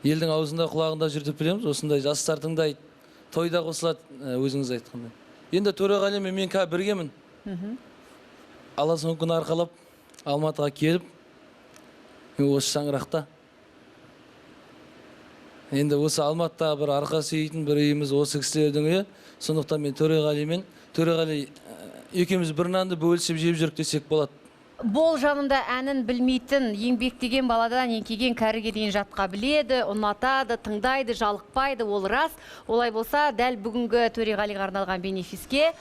елдің аузында, құлағында жүр деп білеміз. Осындай жастар тыңдайды, тойда қосылады, өзіңіз айтқандай. Енді Төреғали мен мен қазір біргемін. Алла соңғы күні арқалап Алматыға келіп, мен осы шаңырақта. Енді осы Алматыда бір арқа сүйейтін бір үйіміз осы кісілердің үйі. Сондықтан мен Төреғалимен, Төреғали екеуміз бір нанды бөлісіп жеп жүрік десек болады. Бол жанымда әнін білмейтін, еңбектеген баладан еңкейген кәріге дейін жатқа біледі, ұнатады, тыңдайды, жалықпайды, ол рас. Олай болса, дәл бүгінгі Төреғалиға арналған бенефиске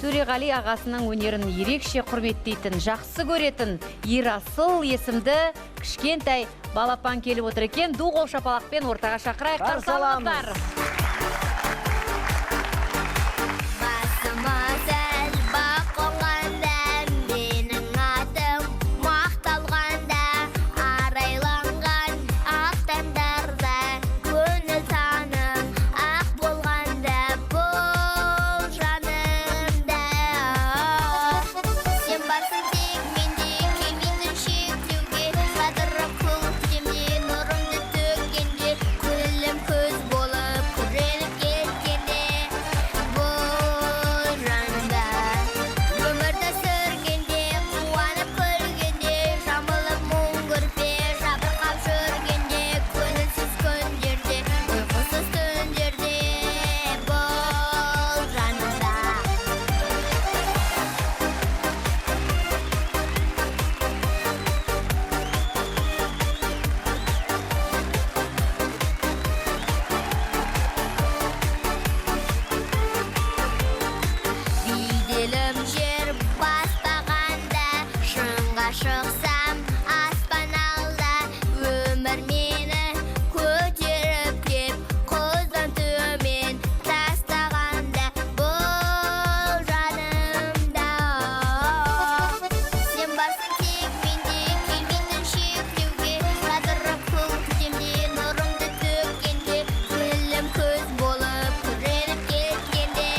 Төреғали ағасының өнерін ерекше құрметтейтін, жақсы көретін Ерасыл есімді кішкентай балапан келіп отыр екен. Ду қол шапалақпен ортаға шақырайық. Қарсы алыңыздар. Басыма сәл бақ қонғанда, менің атым мақталғанда, арайланған ақ таңдарда, көңіл таңым ақ болғанда, бол жанымда. Сен барсың тек менде, келмейтін шектеуге, садырап көктемде, нұрымды төккенде, көңілім көз болып күреніп кеткенде, бол жанымда. Өмірді сүргенде, қуанып күлгенде, жамылып мұң көрпе, жабырқап жүргенде, көңілсіз күндерде, ұйқысыз түндерде, бол жанымда. Беделім жер баспағанда, шыңға шықсам аспан алда, өмір мені көтеріп кеп, құздан төмен тастағанда, бол жанымда. Сен барсың тек менде, келмейтін шектеуге, садырап көктемде, нұрымды төккенде, көңілім көз болып күреніп кеткенде,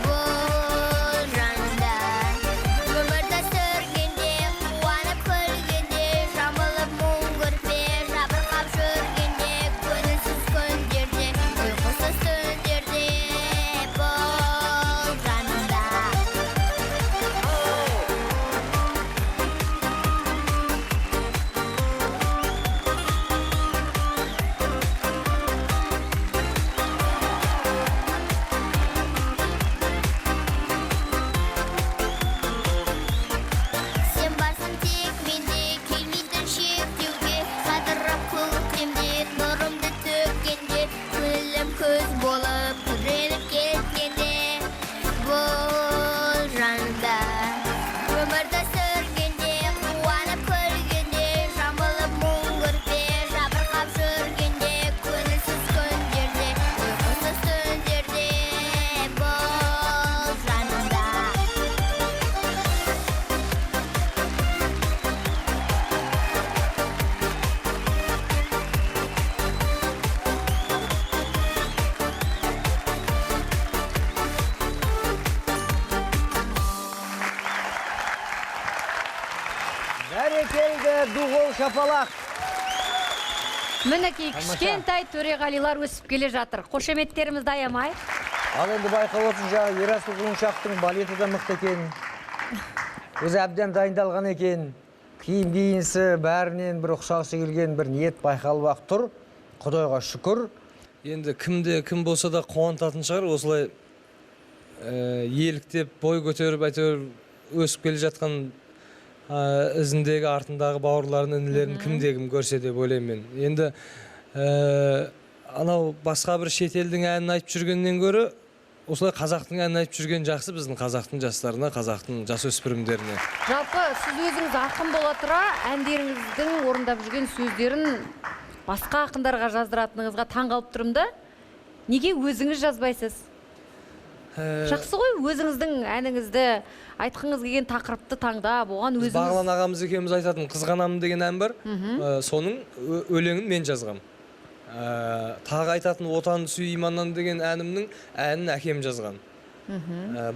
бол жанымда. Өмірді сүргенде, қуанып күлгенде, жамылып мұң көрпе, жабырқап жүргенде, көңілсіз күндерде, ұйқысыз түндерде, бол жанымда. Сен барсың тек менде, келмейтін шектеуге, садырап көктемде, нұрымды төккенде, көңілім көз болып күреніп кеткенде, бол жанымда. Өмірді сүргенде, қуанып күлгенде, жамылып мұң көрпе, жабырқап жүргенде, көңілсіз күндерде, ұйқысыз түндерде, бол жанымда. Бәрекелді, ду қол шапалақ. Мінекей, Тамаша. кішкентай Төреғалилар өсіп келе жатыр. Қошеметтерімізді аямайық. Ал енді байқап отырсың, жаңағы Ерасыл құлыншақтың балеті де мықты екен. Өзі әбден дайындалған екен. Киім киінісі бәрінен бір ұқсасы келген бір ниет байқалып ақ тұр. Құдайға шүкір. Енді кімде кім болса да қуантатын шығар, осылай еліктеп, бой көтеріп, әйтеуір өсіп келе жатқан ізіндегі, артындағы бауырларын, інілерін кімде кім көрсе деп ойлаймын мен. Енді анау басқа бір шетелдің әнін айтып жүргеннен гөрі осылай қазақтың әнін айтып жүрген жақсы біздің қазақтың жастарына, қазақтың жасөспірімдеріне. Жалпы сіз өзіңіз ақын бола тұра әндеріңіздің орындап жүрген сөздерін басқа ақындарға жаздыратыныңызға таң қалып тұрмын да. Неге өзіңіз жазбайсыз? Жақсы ғой, өзіңіздің әніңізді, айтқыңыз келген тақырыпты таңдап, оған Біз өзіңіз Бағлан ағамыз екеуміз айтатын Қызғанамын деген ән бар. Соның өлеңін мен жазғам. Тағы айтатын Отанды сүй иманнан деген әнімнің әнін әкем жазған.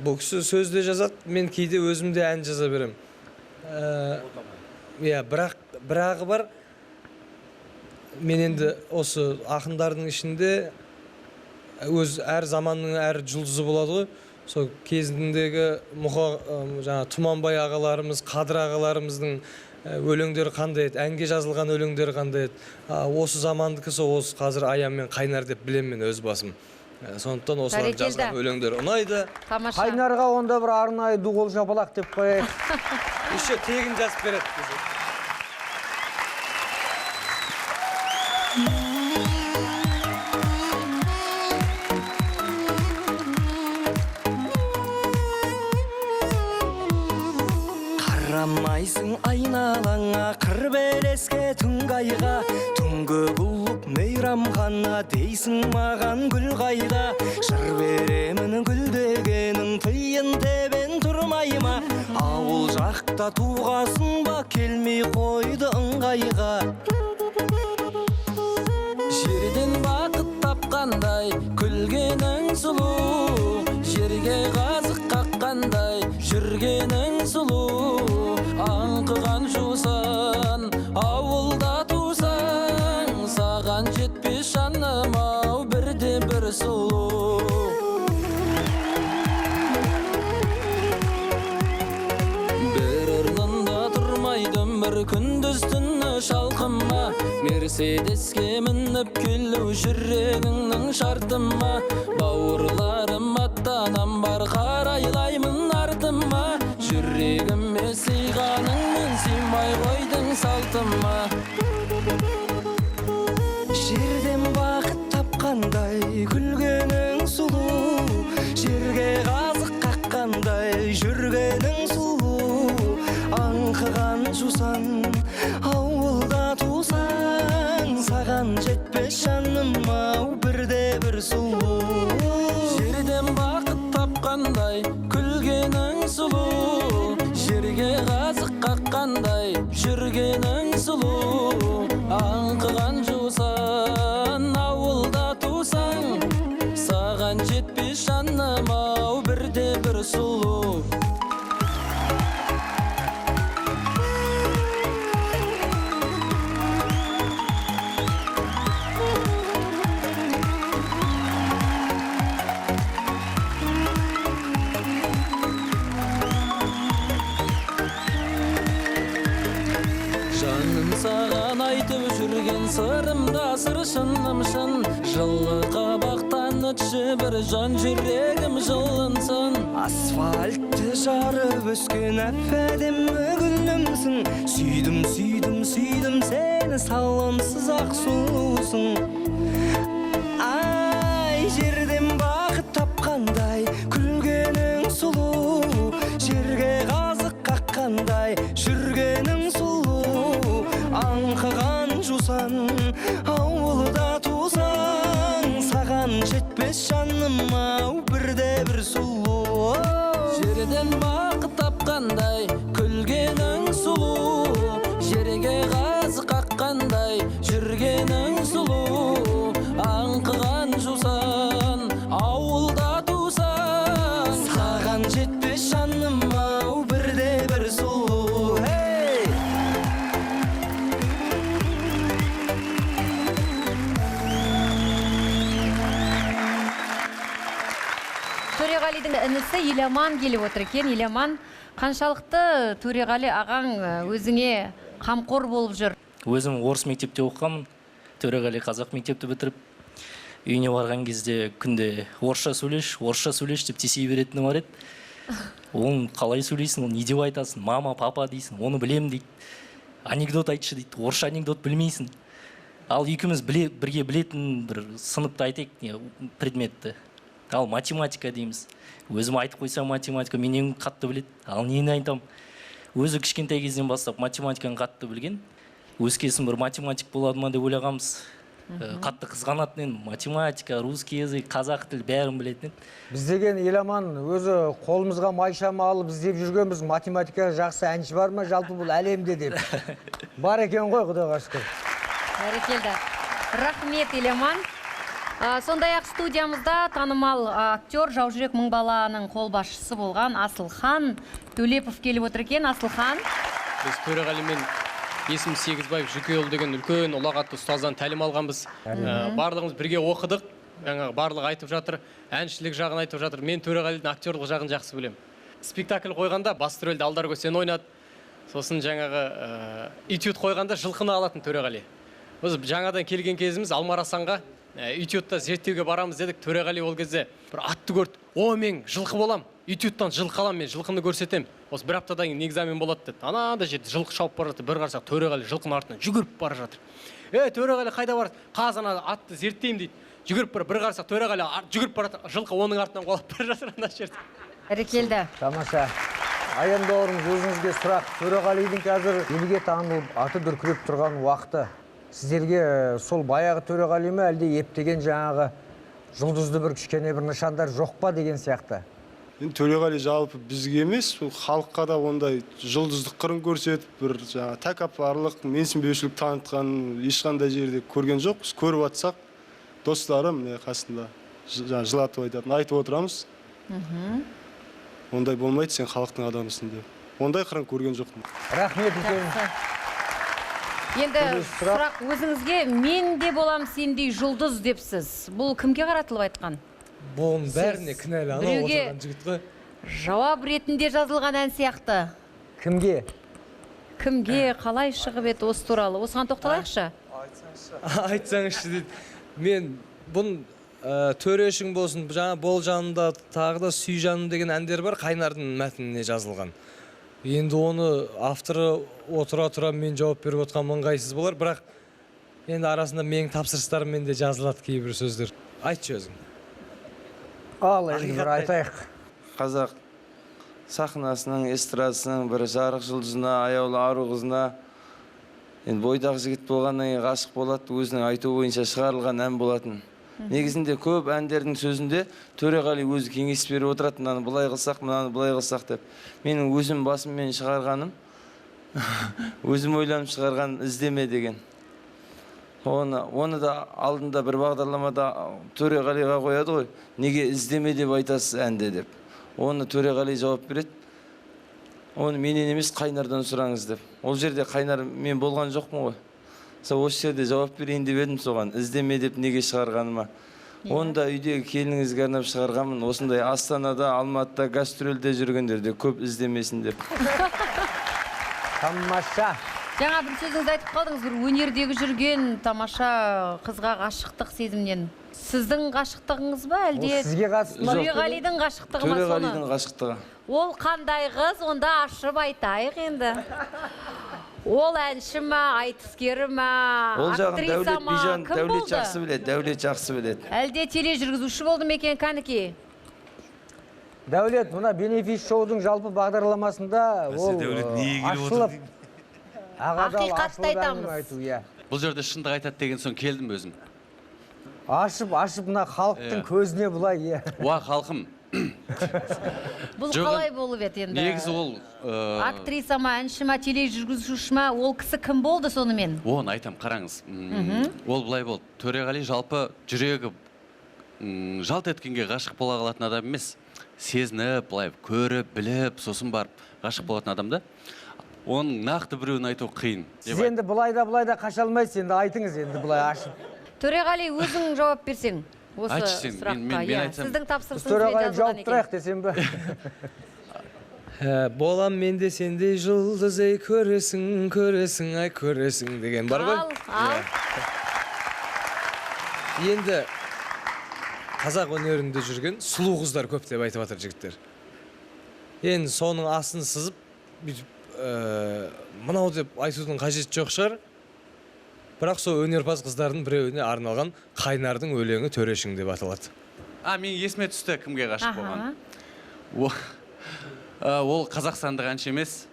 Бұл кісі сөз де жазады, мен кейде өзім де ән жаза беремін. Иә, бірағы бар. Мен енді осы ақындардың ішінде өз әр заманның әр жұлдызы болады ғой. Сол кезіндегі жаңа Тұманбай ағаларымыз, Қадыр ағаларымыздың өлеңдері қандай еді, әнге жазылған өлеңдері қандай еді. Осы замандікі сол осы қазір Аян мен Қайнар деп білемін мен өз басым. Сондықтан осылардың Бәрекелді. жазған өлеңдері ұнайды. Тамаша. Қайнарға онда бір арнайы ду қол шапалақ деп қояйық. Еще тегін жазып береді. Қарамайсың айналаңа, қыр белеске, түнгі айға. Түнгі клуб, мейрамхана дейсің маған, гүл қайда? Жыр беремін гүл дегенің тиын тебен тұрмай ма? Ауыл жақта туғасын ба, келмей қойды ыңғайға. Жерден бақыт тапқандай күлгенің сұлу, жерге қазық қаққандай жүргенің сұлу. Аңқыған жусан ауылда тусаң, саған жетпес жаным ау бірде бір сұлу. Бір орнында тұрмайды өмір, күндіз түні шалқыма. Мерседеске мініп келу жүрегіңнің шарты ма? Бауырларым, ата-анам бар, қарайлаймын артыма. Жүрегіме сыйғаныңмен сыймай қойдың салтыма. Жерден бақыт тапқандай күлгенің сұлу, жерге қазық қаққандай жүргенің сұлу. Аңқыған жусан ауылда тусаң, саған жетпес жаным ау бірде бір сұлу. Жерден бақыт тапқандай күлгенің сұлу, жерге қазық қаққандай жүргенің сұлу. Аңқыған жусан ауылда тусаң, саған жетпес жаным ау бірде бір сұлу. Жаным саған айтып жүрген сырымда сыр, шыным шын. Жылы қабақтан өтші бір жан, жүрегім жылынсын. Асфальтты жарып өскен әп-әдемі гүлімсің. Сүйдім, сүйдім, сүйдім сені, салонсыз ақ сұлусың. Ай, жерден бақыт тапқандай күлгенің сұлу, жерге қазық қаққандай жүргенің сұлу. Аңқыған жусан ауылда тусаң, саған жетпес жаным ау бірде бір сұлу. Жерден бақыт тапқандай күлгенің сұлу, жерге қазық қаққандай жүргенің сұлу. Аңқыған жусан ауылда тусаң, саған жетпес жаным ау бірде бір сұлу. Hey! Төреғалидың інісі Еламан келіп отыр екен. Еламан, қаншалықты Төреғали ағаң өзіңе қамқор болып жүр? Өзім орыс мектепте оқығанмын. Төреғали қазақ мектепті бітіріп, үйіне барған кезде күнде орысша сөйлеш, орысша сөйлеш деп тиісе беретіні бар еді. Оны қалай сөйлейсің, оны не деп айтасың, мама, папа дейсің, оны білемін дейді. Анекдот айтшы дейді, орысша анекдот білмейсің. Ал екеуміз бірге білетін бір сыныпты айтайық, не, предметті. Ал математика дейміз. Өзім айтып қойсам математика, менен қатты біледі. Ал нені айтам? Өзі кішкентай кезден бастап математиканы қатты білген. Өскесін бір математик болады ма деп ойлағанбыз. Қатты қызғанатын едім. Математика, русский язык, қазақ тілі бәрін білетін еді. Біз деген Еламан өзі қолымызға майшама алып іздеп жүргенбіз, математика жақсы әнші бар ма жалпы бұл әлемде деп. Бар екен ғой, Құдайға шүкір. Бәрекелді. Рахмет, Еламан. Сондай-ақ студиямызда танымал актер, Жаужүрек мың баланың қолбасшысы болған Асылхан Төлепов келіп отыр екен. Асылхан. Біз Төреғалимен Есім Сегізбаев Жүкейұлы деген үлкен ұлағатты ұстаздан тәлім алғанбыз. Барлығымыз бірге оқыдық. Жаңағы барлығы айтып жатыр, әншілік жағын айтып жатыр. Мен Төреғалидың актерлық жағын жақсы білемін. Спектакль қойғанда басты рөлді Алдар Көсен ойнады. Сосын жаңағы этюд қойғанда жылқыны алатын Төреғали. Біз жаңадан келген кезіміз Алмар Асанға Этюдта зерттеуге барамыз дедік. Төреғали ол кезде бір атты көрді. О, мен жылқы болам, этюдтан жылқы алам, мен жылқыны көрсетем. Осы бір аптадан кейін экзамен болады деді. Анандай жерде жылқы шауып бара жатыр. Бір қарасақ, Төреғали жылқының артынан жүгіріп бара жатыр. Е, Төреғали қайда барасың? Қазір ана атты зерттеймін дейді. Жүгіріп бара, бір қарасақ, Төреғали жүгіріп бара жатыр, жылқы оның артынан қуалап бара жатыр ана жерде. Бәрекелді. Тамаша. Аян бауырым, өзіңізге сұрақ. Төреғалидың қазір елге танылып, аты дүркіреп тұрған уақыты. Сіздерге сол баяғы Төреғали ме, әлде ептеген жаңағы жұлдызды бір кішкене бір нышандар жоқ па деген сияқты? Енді Төреғали жалпы бізге емес, ол халыққа да ондай жұлдыздық қырын көрсетіп, бір жаңа тәкаппарлық, менсінбеушілік танытқан ешқандай жерде көрген жоқпыз. Көріп жатсақ, достары міне қасында жаңа жылатып айтатын, айтып отырамыз. Ондай болмайды, сен халықтың адамысың деп. Ондай қырын көрген жоқпын. Рахмет үлкен. Енді сұрақ өзіңізге, мен де болам сендей жұлдыз депсіз. Бұл кімге қаратылып айтқан? Бұның бәріне кінәлі анау Біреуге отырған жігіт қой. Жауап ретінде жазылған ән сияқты. Кімге? Кімге, қалай шығып еді осы туралы? Осыған тоқталайықшы. Айтсаңызшы дейді. Мен бұн Төрешің болсын, жаңа Бол жанымда, тағы да Сүй жаным деген әндер бар, Қайнардың мәтініне жазылған. Енді оны авторы отыра тұра мен жауап беріп отқан ыңғайсыз болар, бірақ енді арасында менің тапсырыстарыммен де жазылады кейбір сөздер. Айтшы өзің. Ал енді бір айтайық. Қазақ сахнасының, эстрадасының бір жарық жұлдызына, аяулы ару қызына, енді бойдақ жігіт болғаннан кейін ғашық болады, өзінің айтуы бойынша шығарылған ән болатын. Негізінде көп әндердің сөзінде Төреғали өзі кеңес беріп отырады, мынаны былай қылсақ, мынаны былай қылсақ деп. Менің өзім басыммен шығарғаным, өзім ойланып шығарған іздеме деген. Оны да алдында бір бағдарламада Төреғалиға қояды ғой, неге іздеме деп айтасыз әнде деп. Оны Төреғали жауап береді, оны менен емес Қайнардан сұраңыз деп. Ол жерде Қайнар мен болған жоқпын ғой. Сол осы жерде жауап берейін деп едім соған, іздеме деп неге шығарғаныма. Оны да үйдегі келініңізге арнап шығарғанмын. Осындай Астанада, Алматыда гастрольде жүргендерде көп іздемесін деп. Тамаша. Жаңа бір сөзіңізді айтып қалдыңыз, бір өнердегі жүрген тамаша қызға ғашықтық сезімнен. Сіздің ғашықтығыңыз ба, әлде Ол сізге қатысты ма? Төреғалидың ғашықтығы ма соны? Төреғалидың ғашықтығы. Ол қандай қыз, онда ашып айтайық енді. Ол әнші ма, айтыскері ма, Ол жағын актриса Дәулет ма, Бижан, кім Дәулет болды? жақсы біледі, Дәулет жақсы біледі. Әлде тележүргізуші болды ма екен, кәнекей? Дәулет, мына Бенефис шоудың жалпы бағдарламасында ол, Дәулет неге келіп отыр ашылып, ағадал Ақиқатты ашылып әңгіме айтамыз. айту, иә. Бұл жерде шындық айтады деген соң келдім өзім. Ашып, ашып мына халықтың Иә. көзіне былай, иә. Уа, халқым. Бұл Жоқ, қалай болып еді енді? Негізі ол, Актриса ма, әнші ма, тележүргізуші ма, ол кісі кім болды сонымен? Оны айтам, қараңыз. Ол былай болды. Төреғали жалпы жүрегі, жалт еткенге ғашық бола қалатын адам емес. Сезініп, былай көріп, біліп, сосын барып ғашық болатын адам да. Оның нақты біреуін айту қиын. Сіз енді былай да былай да қаша алмайсыз, енді айтыңыз енді былай ашып. Төреғали, өзің жауап берсең осы Айтшы сен, сұраққа. мен Иә, айтсам. сіздің тапсырысыңызбен Төреғали жазылған жауап екен. тұрайық десем бе? Болам мен де сендей жұлдыз, ей, көресің, көресің, ай, көресің деген бар ғой. Ал, ал. Енді қазақ өнерінде жүрген сұлу қыздар көп деп айтып жатыр жігіттер. Енді соның астын сызып, бүйтіп, мынау деп айтудың қажеті жоқ шығар. Бірақ сол өнерпаз қыздардың біреуіне арналған Қайнардың өлеңі Төрешің деп аталады. Мен есіме түсті кімге ғашық болған. Ол қазақстандық әнші емес.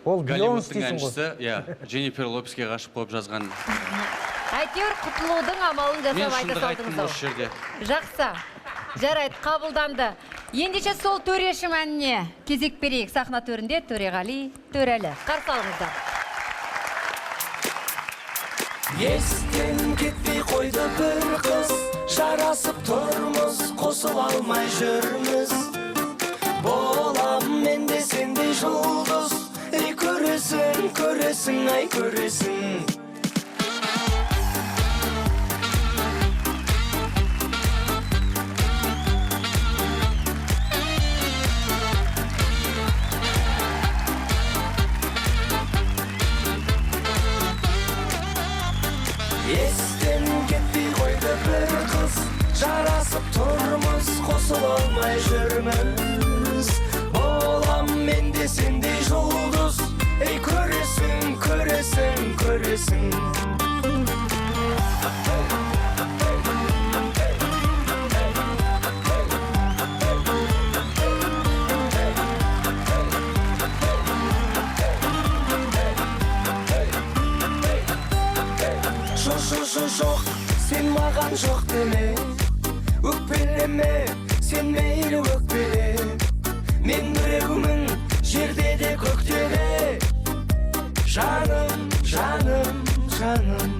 Ол Бейонс Голливудтың дейсің ғой. әншісі, иә, Дженнифер Лопеске ғашық болып жазған. Әйтеуір құтылудың амалын Мен жасап айта шындық айттым салдыңыз ау. осы жерде. Жақсы. Жарайды, қабылданды. Ендеше сол Төрешім әніне кезек берейік. Сахна төрінде Төреғали, Төрәлі. Қарсы алыңыздар. Естен кетпей қойды бір қыз, жарасып тұрмыз, қосыла алмай жүрміз. Болам мен де сендей жұлдыз, ей, көресің, көресің, ай, көресің. Естен кетпей қойды Жарасып тұрмыз, қосыла алмай жүрміз. Болам мен де сендей жұлдыз, ей көресің, көресің, көресің. Жоқ, жоқ, жоқ, сен маған жоқ деме, өкпелеме, сен мейлі өкпеле. Мен біреумін жерде де көкте де, жаным, жаным, жаным.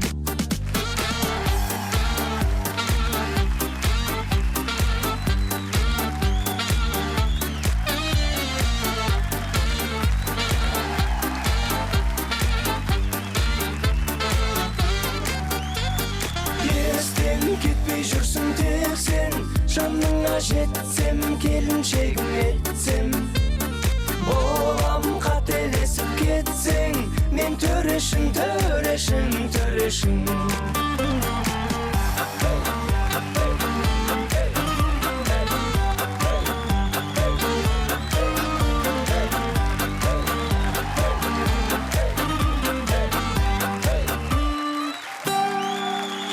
Естен кетпей жүрсің тек сен, жаныңа жетсем, келіншегім етсем. Болам қателесіп кетсең, мен төрешің, төрешің, төрешің.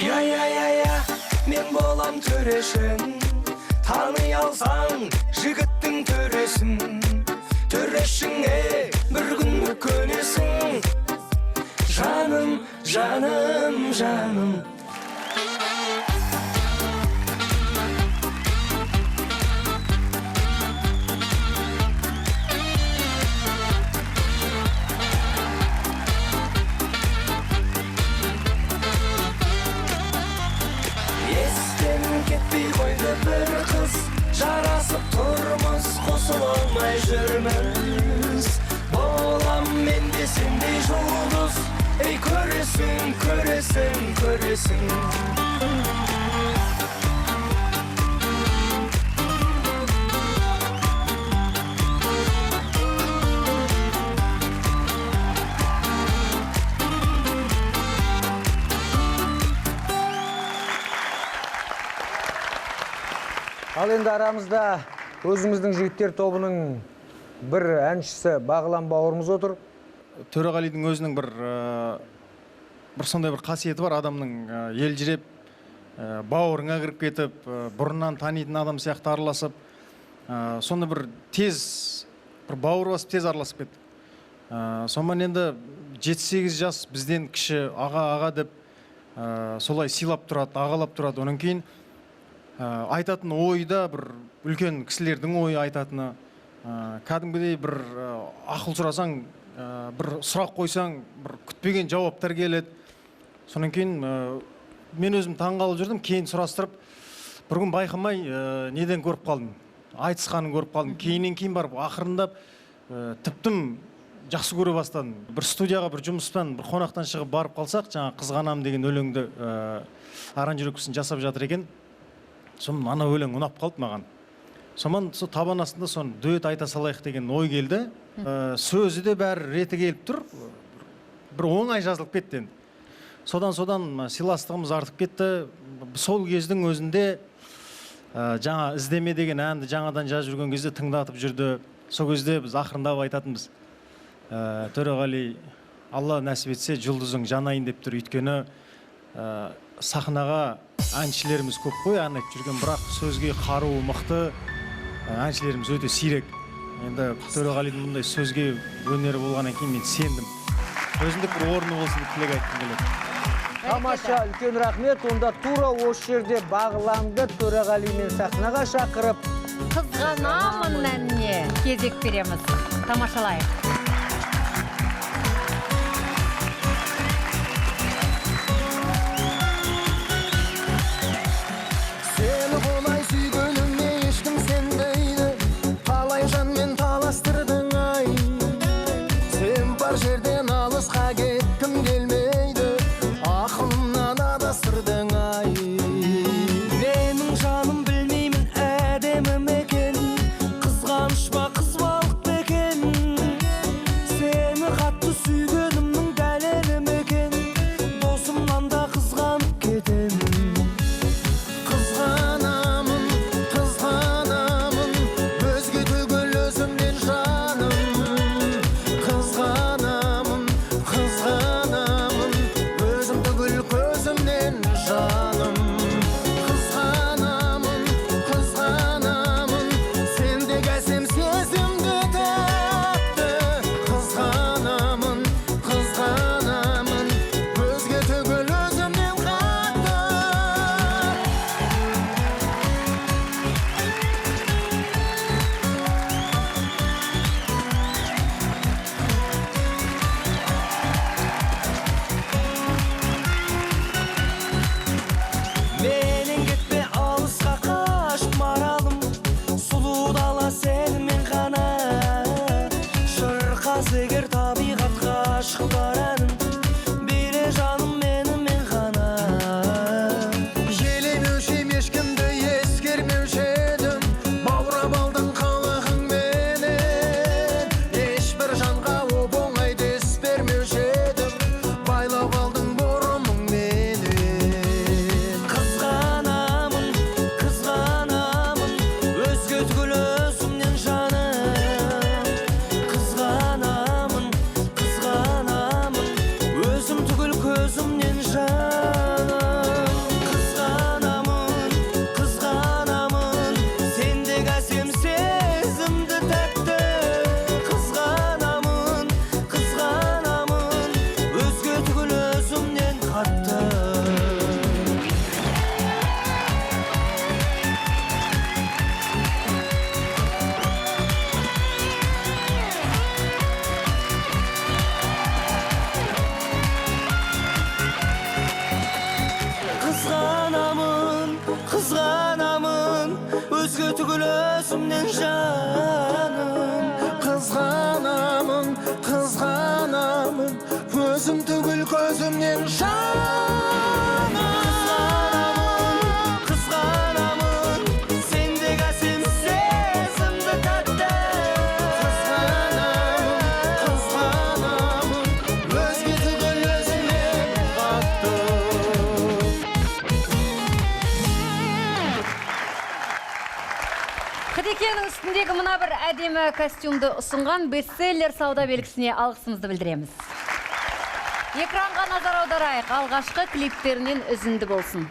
Я, я, я, я, мен болам төрешің, тани алсаң жігіттің төресін. Төрешіңе бір күні көнесің, жаным, жаным, жаным. Естен кетпей қойды бір қыз, жарасып тұрмыз, қосыла алмай жүрміз. Болам мен де сендей жұлдыз, ей көресің, көресің, көресің. Ал енді арамызда өзіміздің жігіттер тобының бір әншісі Бағлан бауырымыз отыр. Төреғалидың өзінің бір сондай бір қасиеті бар, адамның елжіреп, бауырыңа кіріп кетіп, бұрыннан танитын адам сияқты араласып, сонда бір тез, бір бауыр басып тез араласып кетті. Сонымен енді 7-8 жас бізден кіші, аға, аға деп солай сыйлап тұрады, ағалап тұрады. Онан кейін айтатын ойы да бір үлкен кісілердің ойы айтатыны, кәдімгідей бір ақыл сұрасаң, бір сұрақ қойсаң, бір күтпеген жауаптар келеді. Сонан кейін мен өзім таңғалып жүрдім, кейін сұрастырып, бір күн байқамай неден көріп қалдым, айтысқанын көріп қалдым. Кейіннен кейін барып ақырындап тіптім жақсы көре бастадым. Бір студияға бір жұмыспен, бір қонақтан шығып барып қалсақ, жаңа Қызғанам деген өлеңді аранжировкасын жасап жатыр екен. Сонымен ана өлең ұнап қалды маған. Сонымен сол табан астында соны дуэт айта салайық деген ой келді. Сөзі де бәрі реті келіп тұр. Бір оңай жазылып кетті енді. Содан сыйластығымыз артып кетті. Сол кездің өзінде жаңа іздеме деген әнді жаңадан жазып жүрген кезде тыңдатып жүрді. Сол кезде біз ақырындап айтатынбыз. Төреғали, Алла нәсіп етсе жұлдызың жанайын деп тұр. Өйткені сахнаға әншілеріміз көп қой, ән айтып жүрген, бірақ сөзге қаруы мықты әншілеріміз өте сирек. Енді Төреғалидың мұндай сөзге өнері болғаннан кейін мен сендім. Өзіндік бір орны болсын деп тілек айтқым келеді. Тамаша, үлкен рахмет. Онда тура осы жерде Бағланды Төреғалимен сахнаға шақырып, Қызғанамын әніне кезек береміз. Тамашалайық. Қызғанамын ғашық бар әнім, биле жаным менімен ғана. Елемеуші ем, ешкімді ескермеуші едім, баурап алдың қылығыңменен. Ешбір жанға оп-оңай дес бермеуші едім, байлап алдың бұрымыңменен. Қызғанамын, қызғанамын, өзге түгіл өзімнен жаным. Қызғанамын, қызғанамын, өзім түгіл көзімнен жаным. Қызғанамын, қызғанамын, сендегі әсем сезімді тәтті. Қызғанамын, қызғанамын, өзге түгіл өзімнен қатты. Қызғанамын, қызғанамын, өзге түгіл өзімнен жаным. Қызғанамын, қызғанамын, өзім түгіл көзімнен жаным. Қызғанамын, қызғанамын, сендегі әсем сезімді тәтті. Қызғанамын, қызғанамын, өзге түгіл өзімнен қатты. Қыдекеңнің үстіндегі мына бір әдемі костюмді ұсынған бестселлер сауда белгісіне алғысымызды білдіреміз. Экранға назар аударайық, алғашқы клиптерінен үзінді болсын.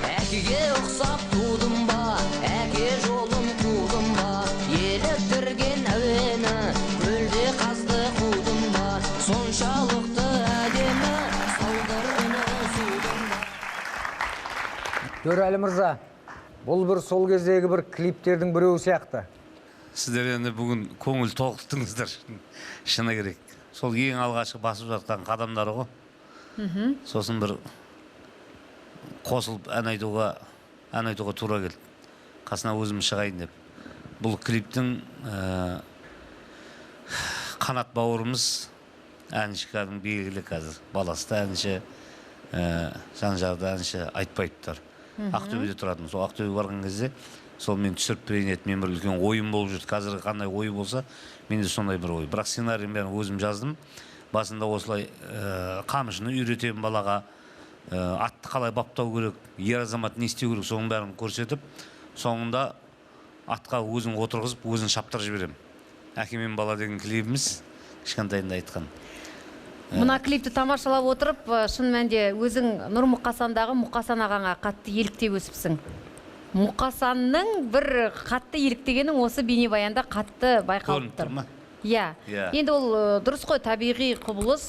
Әкеге ұқсап тудым ба, әке жолын қудым ба, еліктірген әуені көлде қазды қудым ба, соншалықты әдемі саудыр үні судың ба. Төреәлі мырза, бұл бір сол кездегі бір клиптердің біреуі сияқты. Сіздер енді бүгін көңіл толқыттыңыздар, шыны керек. Сол ең алғашқы басып жатқан қадамдары ғой. Сосын бір қосылып ән айтуға тура келді. Қасына өзім шығайын деп. Бұл клиптің Қанат бауырымыз әнші, кәдімгі белгілі қазір. Баласы да әнші, жан-жағы да әнші, Айтбаевтар. Ақтөбеде тұратын. Сол Ақтөбеге барған кезде сол мен түсіріп берейін деді. Мен бір үлкен ойым болып жүрді. Қазір қандай ой болса, менде сондай бір ой. Бірақ сценарийін бәрін өзім жаздым. Басында осылай қамшыны үйретемін балаға, атты қалай баптау керек, ер азамат не істеу керек, соның бәрін көрсетіп, соңында атқа өзін отырғызып, өзін шаптырып жіберемін. Әке мен бала деген клибіміз кішкентайында айтқан. Мына клипті тамашалап отырып, шын мәнінде өзің Нұр Мұқасандағы Мұқасан ағаңа қатты еліктеп өсіпсің. Мұқасанның бір қатты еліктегенің осы бейнебаянда қатты байқалып Көрініп тұр тұр. ма? Иә. Иә. Енді ол дұрыс қой, табиғи құбылыс,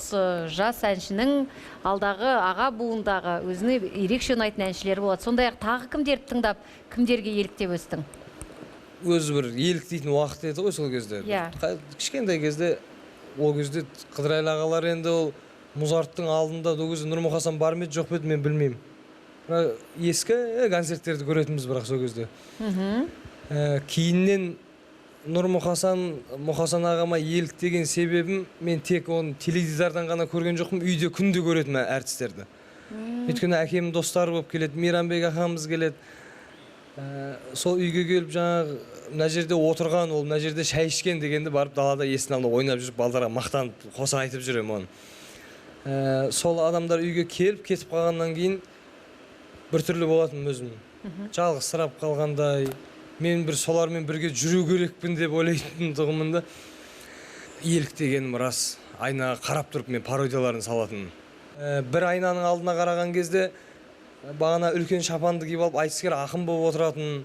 жас әншінің алдағы аға буындағы өзіне ерекше ұнайтын әншілері болады. Сондай-ақ тағы кімдерді тыңдап, кімдерге еліктеп өстің? Өзі бір еліктейтін уақыт еді ғой сол кезде. Иә. Кішкентай кезде, ол кезде Қыдырәлі ағалар енді ол Музарттың алдында, ол кезде Нұр Мұқасан бар ма еді, жоқ па еді, мен білмеймін. Бірақ ескі концерттерді көретінбіз бірақ сол кезде. Кейіннен Нұр Мұқасан ағама еліктеген себебім, мен тек оны теледидардан ғана көрген жоқпын, үйде күнде көретінмін әртістерді. Өйткені әкемнің достары болып келеді, Мейрамбек ағамыз келеді. Сол үйге келіп жаңағы мына жерде отырған, ол мына жерде шай ішкен дегенді барып далада есіктің алдында ойнап жүріп балдарға мақтанып қоса айтып жүремін оны. Сол адамдар үйге келіп кетіп қалғаннан кейін біртүрлі болатынмын өзім. Жалғызсырап қалғандай, мен бір солармен бірге жүру керекпін деп ойлайтын тұғынмын да. Еліктегенім рас, айнаға қарап тұрып мен пародияларын салатынмын. Бір айнаның алдына қараған кезде бағана үлкен шапанды киіп алып айтыскер ақын болып отыратын,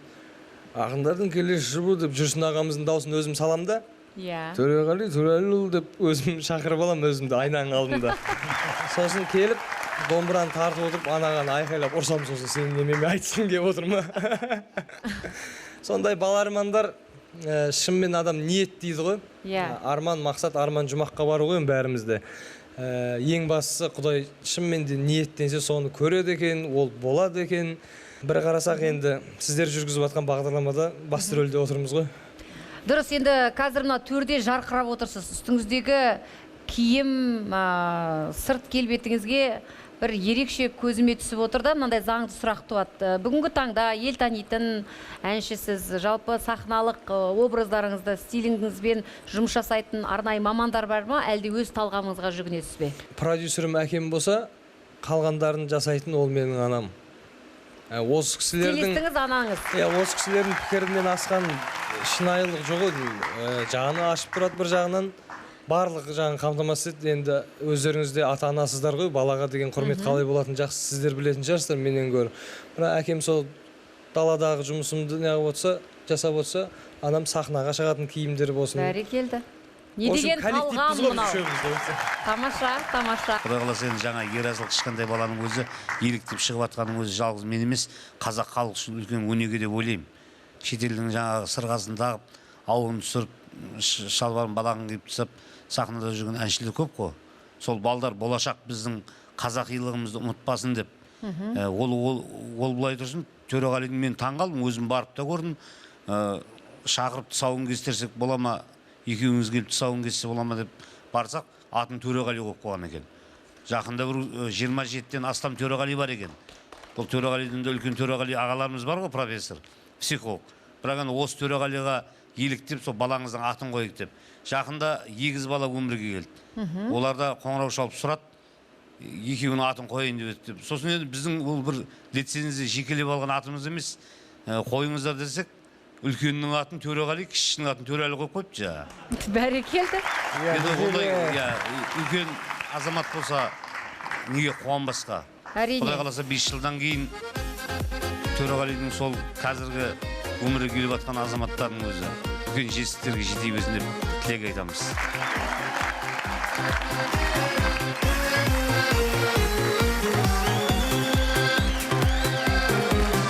ақындардың келесі жұбы деп Жүрсін ағамыздың дауысын өзім салам да. Төреғали Төреәліұлы деп өзім шақырып аламын өзімді айнаның алдында. Сосын келіп домбыраны тартып отырып анаған айқайлап ұрсам, сосын сенің немене айтысың келіп отыр ма? Сондай бала армандар, шынымен адам ниет дейді ғой. Арман, мақсат, арман жұмаққа бару ғой енді бәрімізде. Ең бастысы Құдай шынымен де ниеттенсе соны көреді екен, ол болады екен. Бір қарасақ енді сіздер жүргізіп жатқан бағдарламада басты рөлде отырмыз ғой. Дұрыс, енді қазір мына төрде жарқырап отырсыз. Үстіңіздегі Киім, сырт келбетіңізге бір ерекше көзіме түсіп отыр да, мынандай заңды сұрақ туады. Бүгінгі таңда ел танитын әншісіз, жалпы сахналық образдарыңызды, стиліңізбен жұмыс жасайтын арнайы мамандар бар ма, әлде өз талғамыңызға жүгінесіз бе? Продюсерім әкем болса, қалғандарын жасайтын ол менің анам. Осы кісілердің Стилистіңіз анаңыз. Иә, осы кісілердің пікірінен асқан шынайылық жоқ еді. Жаны ашып тұрады бір жағынан. Барлық жағын қамтамасыз етті. Енді өздеріңіз де ата-анасыздар ғой, балаға деген құрмет қалай болатынын жақсы сіздер білетін шығарсыздар менен гөрі. Бірақ әкем сол даладағы жұмысымды неғып отырса, жасап отырса, анам сахнаға шығатын киімдер болсын. Бәрекелді. Не деген талғам мынау. Тамаша, тамаша. Құдай қаласа енді жаңа Ерасыл кішкентай баланың өзі еліктеп шығып жатқанның өзі жалғыз мен емес, қазақ халқы үшін үлкен өнеге деп ойлаймын. Шетелдің жаңағы сырғасын тағып, ауын түсіріп, шалбарын балағын киіп тастап, сахнада жүрген әншілер көп қой. Сол балдар болашақ біздің қазақилығымызды ұмытпасын деп. Ол былай тұрсын, Төреғалидың мен таңғалдым, өзім барып та көрдім. Шақырып тұсауын кестірсек бола ма, екеуіңіз келіп тұсауын кессе бола ма деп барсақ, атын Төреғали қойып қойған екен. Жақында бір 27-тен астам Төреғали бар екен. Бұл Төреғалидың де үлкен Төреғали ағаларымыз бар ғой, профессор, психолог. Бірақ енді осы Төреғалиға еліктеп, сол балаңыздың атын қойық деп. Жақында егіз бала өмірге келді. Олар да қоңырау шалып сұрады, екеуінің атын қояйын деп еді деп. Сосын енді біздің ол бір лицензия жекелеп алған атымыз емес, қойыңыздар десек, үлкеннің атын Төреғали, кішісінің атын Төреәлі қойып қойыпты жаңа. Бәрекелді. Енді ондай, иә, үлкен азамат болса неге қуанбасқа? Әрине. Құдай қаласа 5 жылдан кейін Төреғалидың сол қазіргі өмірге келіп жатқан азаматтардың өзі үлкен жетістіктерге жете берсін деп тілек айтамыз.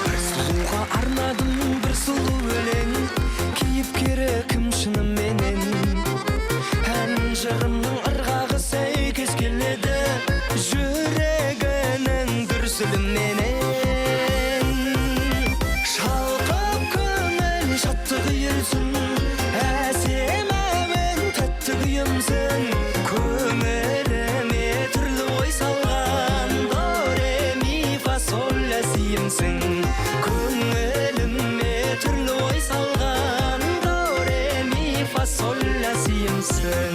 Бір сұлуға арнадым бір сұлу өлең, кейіпкері кім шыныменен. Ән жырымның ырғағы сәйкес келеді жүрегінің дүрсіліменен. Шалқып көңіл шаттық үйілсін, әсем әуен тәтті күйімсің. Көңіліме түрлі ой салған до ре ми фа соль ля сиімсің. Көңіліме түрлі ой салған до ре ми фа соль ля сиімсің.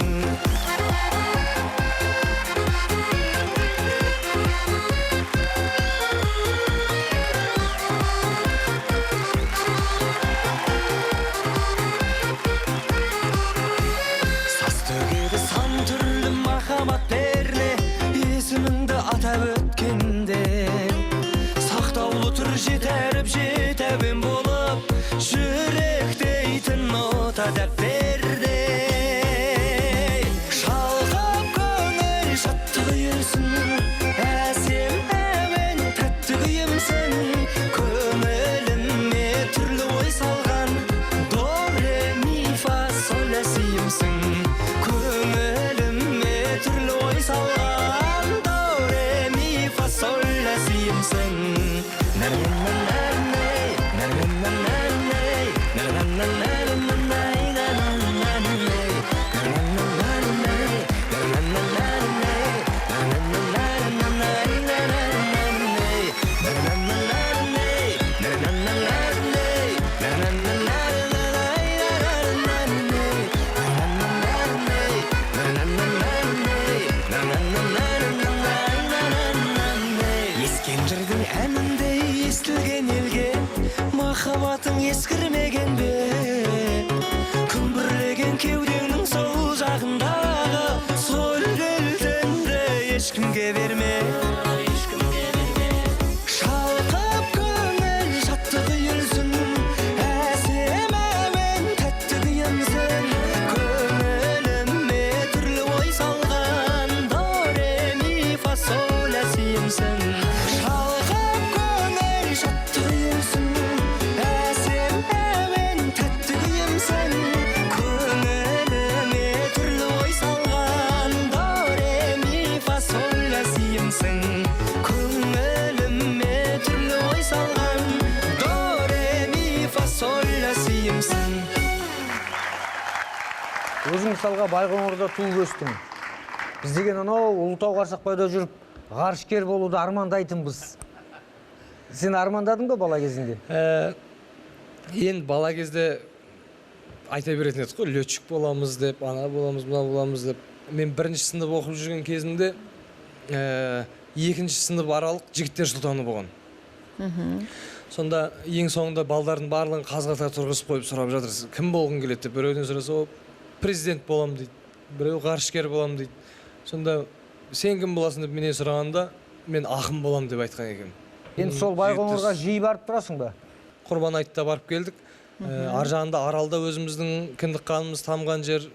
Саз төгеді сан түрлі махаббат перне, есіміңді атап өткенде. Сақтаулы тұр жетеріп жеті әуен болып, жүректейтін нота дәптерде. Шалқып көңіл шаттық үйілсін, әсем әуен тәтті күйімсің. Көңіліме түрлі ой салған до ре ми фа соль ля сиімсің. Көңіліме түрлі ой салған до ре ми фа соль ля сиімсің. Ескендірдің әніндей естілген елге махаббатың ескірмеген бе? Күмбірлеген кеудеңнің сол жағындағы сол кілтіңді ешкімге берме. Шалқып көңіл шаттық үйілсін, әсем әуен тәтті күйімсің. Көңіліме түрлі ой салған до ре ми фа соль ля сиімсің. Шалқып көңіл шаттық үйілсін, әсем әуен тәтті күйімсің. Көңіліме түрлі ой салған до ре ми фа соль ля сиімсің. Көңіліме түрлі ой салған до ре ми фа соль ля сиімсің. Өзің мысалға Байқоңырда туып өстің. Біз деген анау Ұлытау Қарсақбайда жүріп ғарышкер болуды армандайтынбыз. Сен армандадың ба бала кезіңде? Енді бала кезде айта беретін едік қой, летчик боламыз деп, ана боламыз, мына боламыз деп. Мен бірінші сынып оқып жүрген кезімде, екінші сынып аралық жігіттер сұлтаны болған. Сонда ең соңында балдардың барлығын қаз-қатар тұрғызып қойып сұрап жатыр, кім болғың келеді деп. Біреуден сұраса, о, президент болам дейді, біреу ғарышкер болам дейді. Сонда сен кім боласың деп менен сұрағанда, мен ақын болам деп айтқан екенмін. Енді сол Байқоңырға жиі барып тұрасың ба? Құрбан айтта барып келдік. Ар жағында Аралда өзіміздің кіндік қанымыз тамған жер,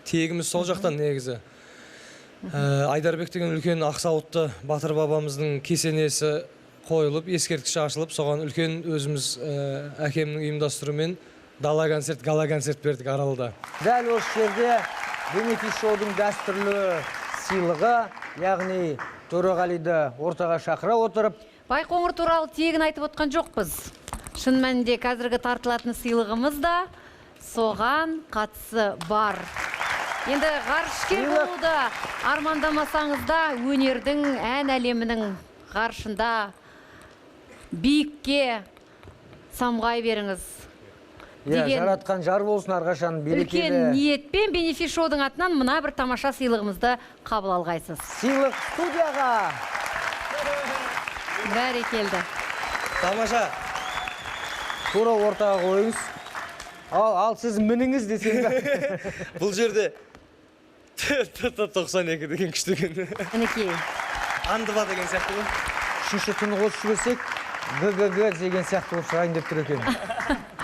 тегіміз сол жақтан негізі. Айдарбек деген үлкен ақсауытты батыр бабамыздың кесенесі қойылып, ескерткіші ашылып, соған үлкен өзіміз әкемнің ұйымдастыруымен дала концерт, гала концерт бердік Аралда. Дәл осы жерде Бенефис шоудың дәстүрлі сыйлығы, яғни Төреғалиді ортаға шақыра отырып, Байқоңыр туралы тегін айтып отқан жоқпыз. Шын мәнінде қазіргі тартылатын сыйлығымыз да соған қатысы бар. Енді ғарышкер болуды армандамасаңыз да, өнердің, ән әлемінің ғарышында биікке самғай беріңіз. Иә, Деген жаратқан жар болсын әрқашан берекелі. Үлкен ниетпен Бенефис шоудың атынан мына бір тамаша сыйлығымызды қабыл алғайсыз. Сыйлық студияға. Бәрекелді. Тамаша. Тура ортаға қойыңыз. Ал сіз мініңіз десең бе? Бұл жерде Т-92 деген күшті екен. Мінекей. Андыба деген сияқты ғой. Үшінші түні қосып жіберсек, ГГГ деген сияқты болып шығайын деп тұр екен.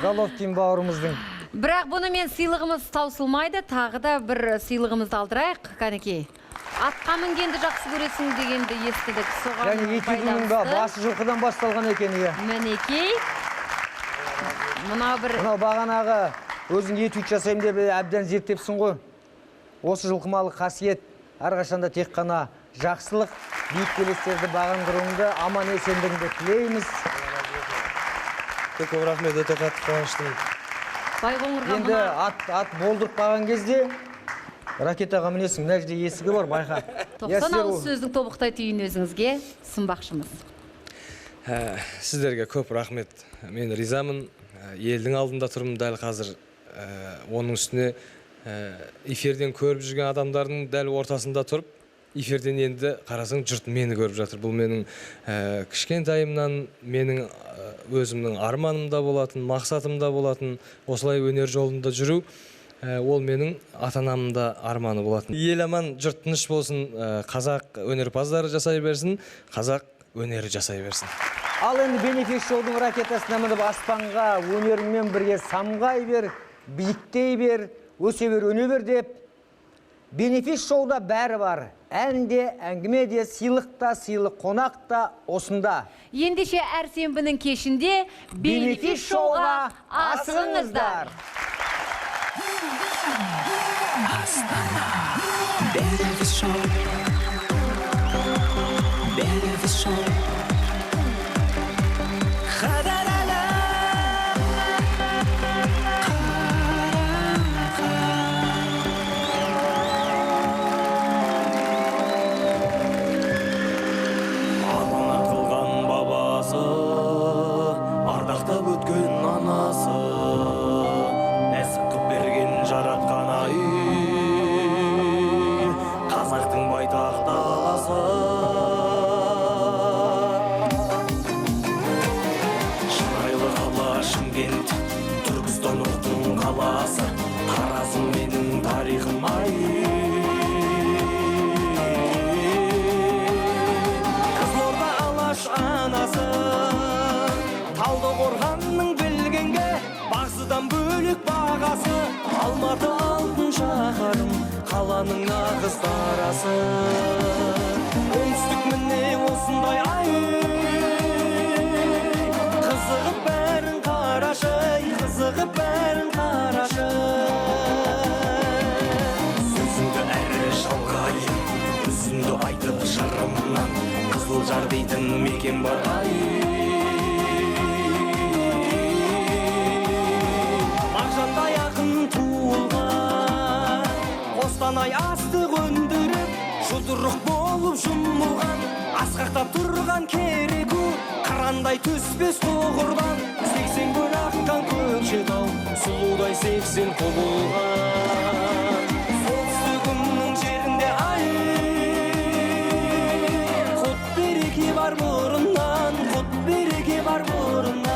Головкин бауырымыздың. Бірақ бұнымен сыйлығымыз таусылмайды. Тағы да бір сыйлығымызды алдырайық, кәнекей. Атқа мінгенді жақсы көресің дегенді естідік. Соған Және етігінің байланысты. басы жылқыдан басталған екен, иә. Мінекей. Мынау бір Мынау бағанағы өзің етюд жасаймын деп әбден зерттепсің ғой. Осы жылқымалы қасиет әрқашанда тек қана жақсылық, биік белестерді бағындыруыңды, аман есендігіңді тілейміз. Көп көп рахмет, өте қатты қуаныштымын. Байқоңырға Енді мына ат болдырып қалған кезде ракетаға мінесің, мына жерде есігі бар, байқа. 90 ауыз сөздің тобықтай түйін өзіңізге сынбақшымыз. Сіздерге көп рахмет. Мен ризамын. Елдің алдында тұрмын дәл қазір. Оның үстіне эфирден көріп жүрген адамдардың дәл ортасында тұрып, эфирден енді қарасаң жұрт мені көріп жатыр. Бұл менің кішкентайымнан, менің өзімнің арманым да болатын, мақсатым да болатын, осылай өнер жолында жүру, ол менің ата-анамның да арманы болатын. Ел аман, жұрт тыныш болсын, қазақ өнерпаздары жасай берсін, қазақ өнері жасай берсін. Ал енді Бенефис шоудың ракетасына мініп аспанға өнеріңмен бірге самғай бер, биіктей бер, өсе бер, өне бер деп. Бенефис шоуда бәрі бар. Ән де, әңгіме де, сыйлық та, сыйлық қонақ та осында. Ендеше әр сенбінің кешінде Бенефис шоуға асығыңыздар. Астана. Бенефис шоу. Бенефис шоу. Алматы алтын шаһарым, қаланың нағыз дарасы. Оңтүстік міне осындай ай. Қызығып бәрін қарашы, қызығып бәрін қарашы. Сөзіңді әрі жалғайын, өзіңді айтып жырымнан. Қызылжар дейтін мекен бар ай. Мағжандай ақын туылған, Қостанай астық өндіріп. Қырандай түспес тұғырдан, 80 көл аққан Көкшетау, сұлудай 80 құбылған. Солтүстігімнің жерінде ай, құт береке бар бұрыннан, құт береке бар бұрыннан.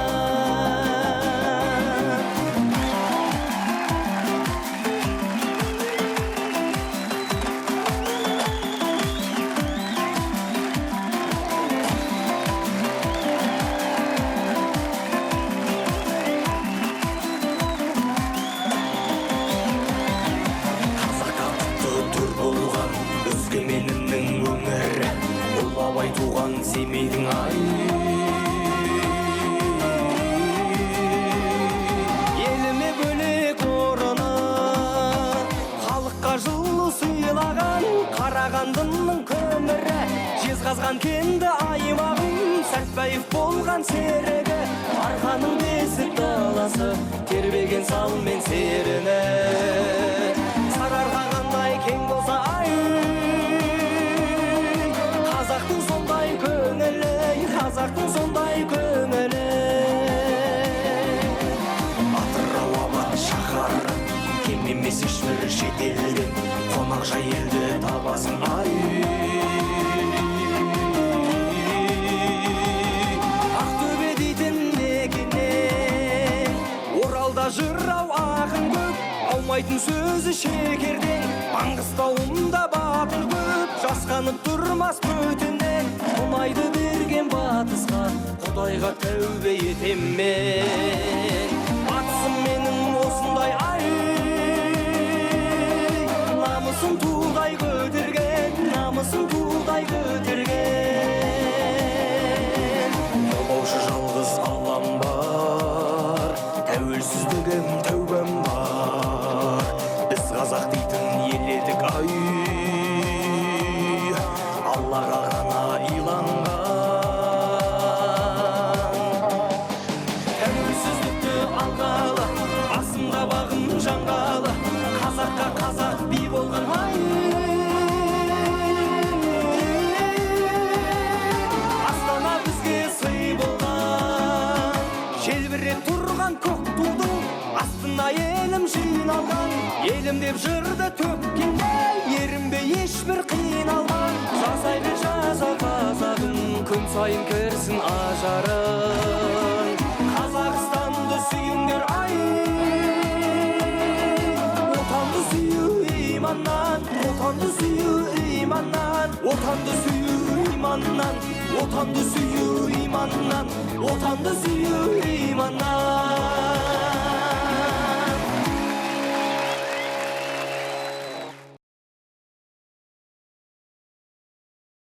Өскеменімнің өңірі, ұлы Абай туған Семейдің ай. Еліме бөлек орыны, халыққа жылу сыйлаған Қарағандының көмірі, Жезқазған кенді аймағым, Сәтбаев болған серігі, Арқаның бесік даласы, тербеген сал мен серіні. Сарыарқа қандай кең болса ай, қазақтың сондай көңілі, қазақтың сондай көңілі. Атырау абат шаһары, кем емес ешбір шетелден, қонақжай елді табасың ай. Ақтөбе дейтін мекеннен, Оралда жырау ақын көп, аумайтын сөзі шекерден, Маңғыстауымда батыр көп, жасқанып тұрмас бөтеннен. Мұнайды берген батысқа, Құдайға тәубе етем мен. Батысым менің осындай ай, намысын тудай көтерген, намысын тудай көтерген. Жолаушы жалғыз Аллам бар, тәуелсіздігім тәубам бар. Біз қазақ дейтін ел едік ай, Аллаға ғана иланған. Тәуелсіздікті алғалы, басымда бағым жанғалы, қазаққа қазақ би болған ай. Астана бізге сый болған, желбіреп тұрған көк тудың астына елім жиналған. Елім деп жырды төккенде, ерінбей ешбір қиналман. Жасай бер жаса қазағым, күн сайын кірсін ажарың. Қазақстанды сүйіңдер ай, отанды сүю иманнан, отанды сүю иманнан, отанды сүю иманнан, отанды сүю иманнан, отанды сүю иманнан.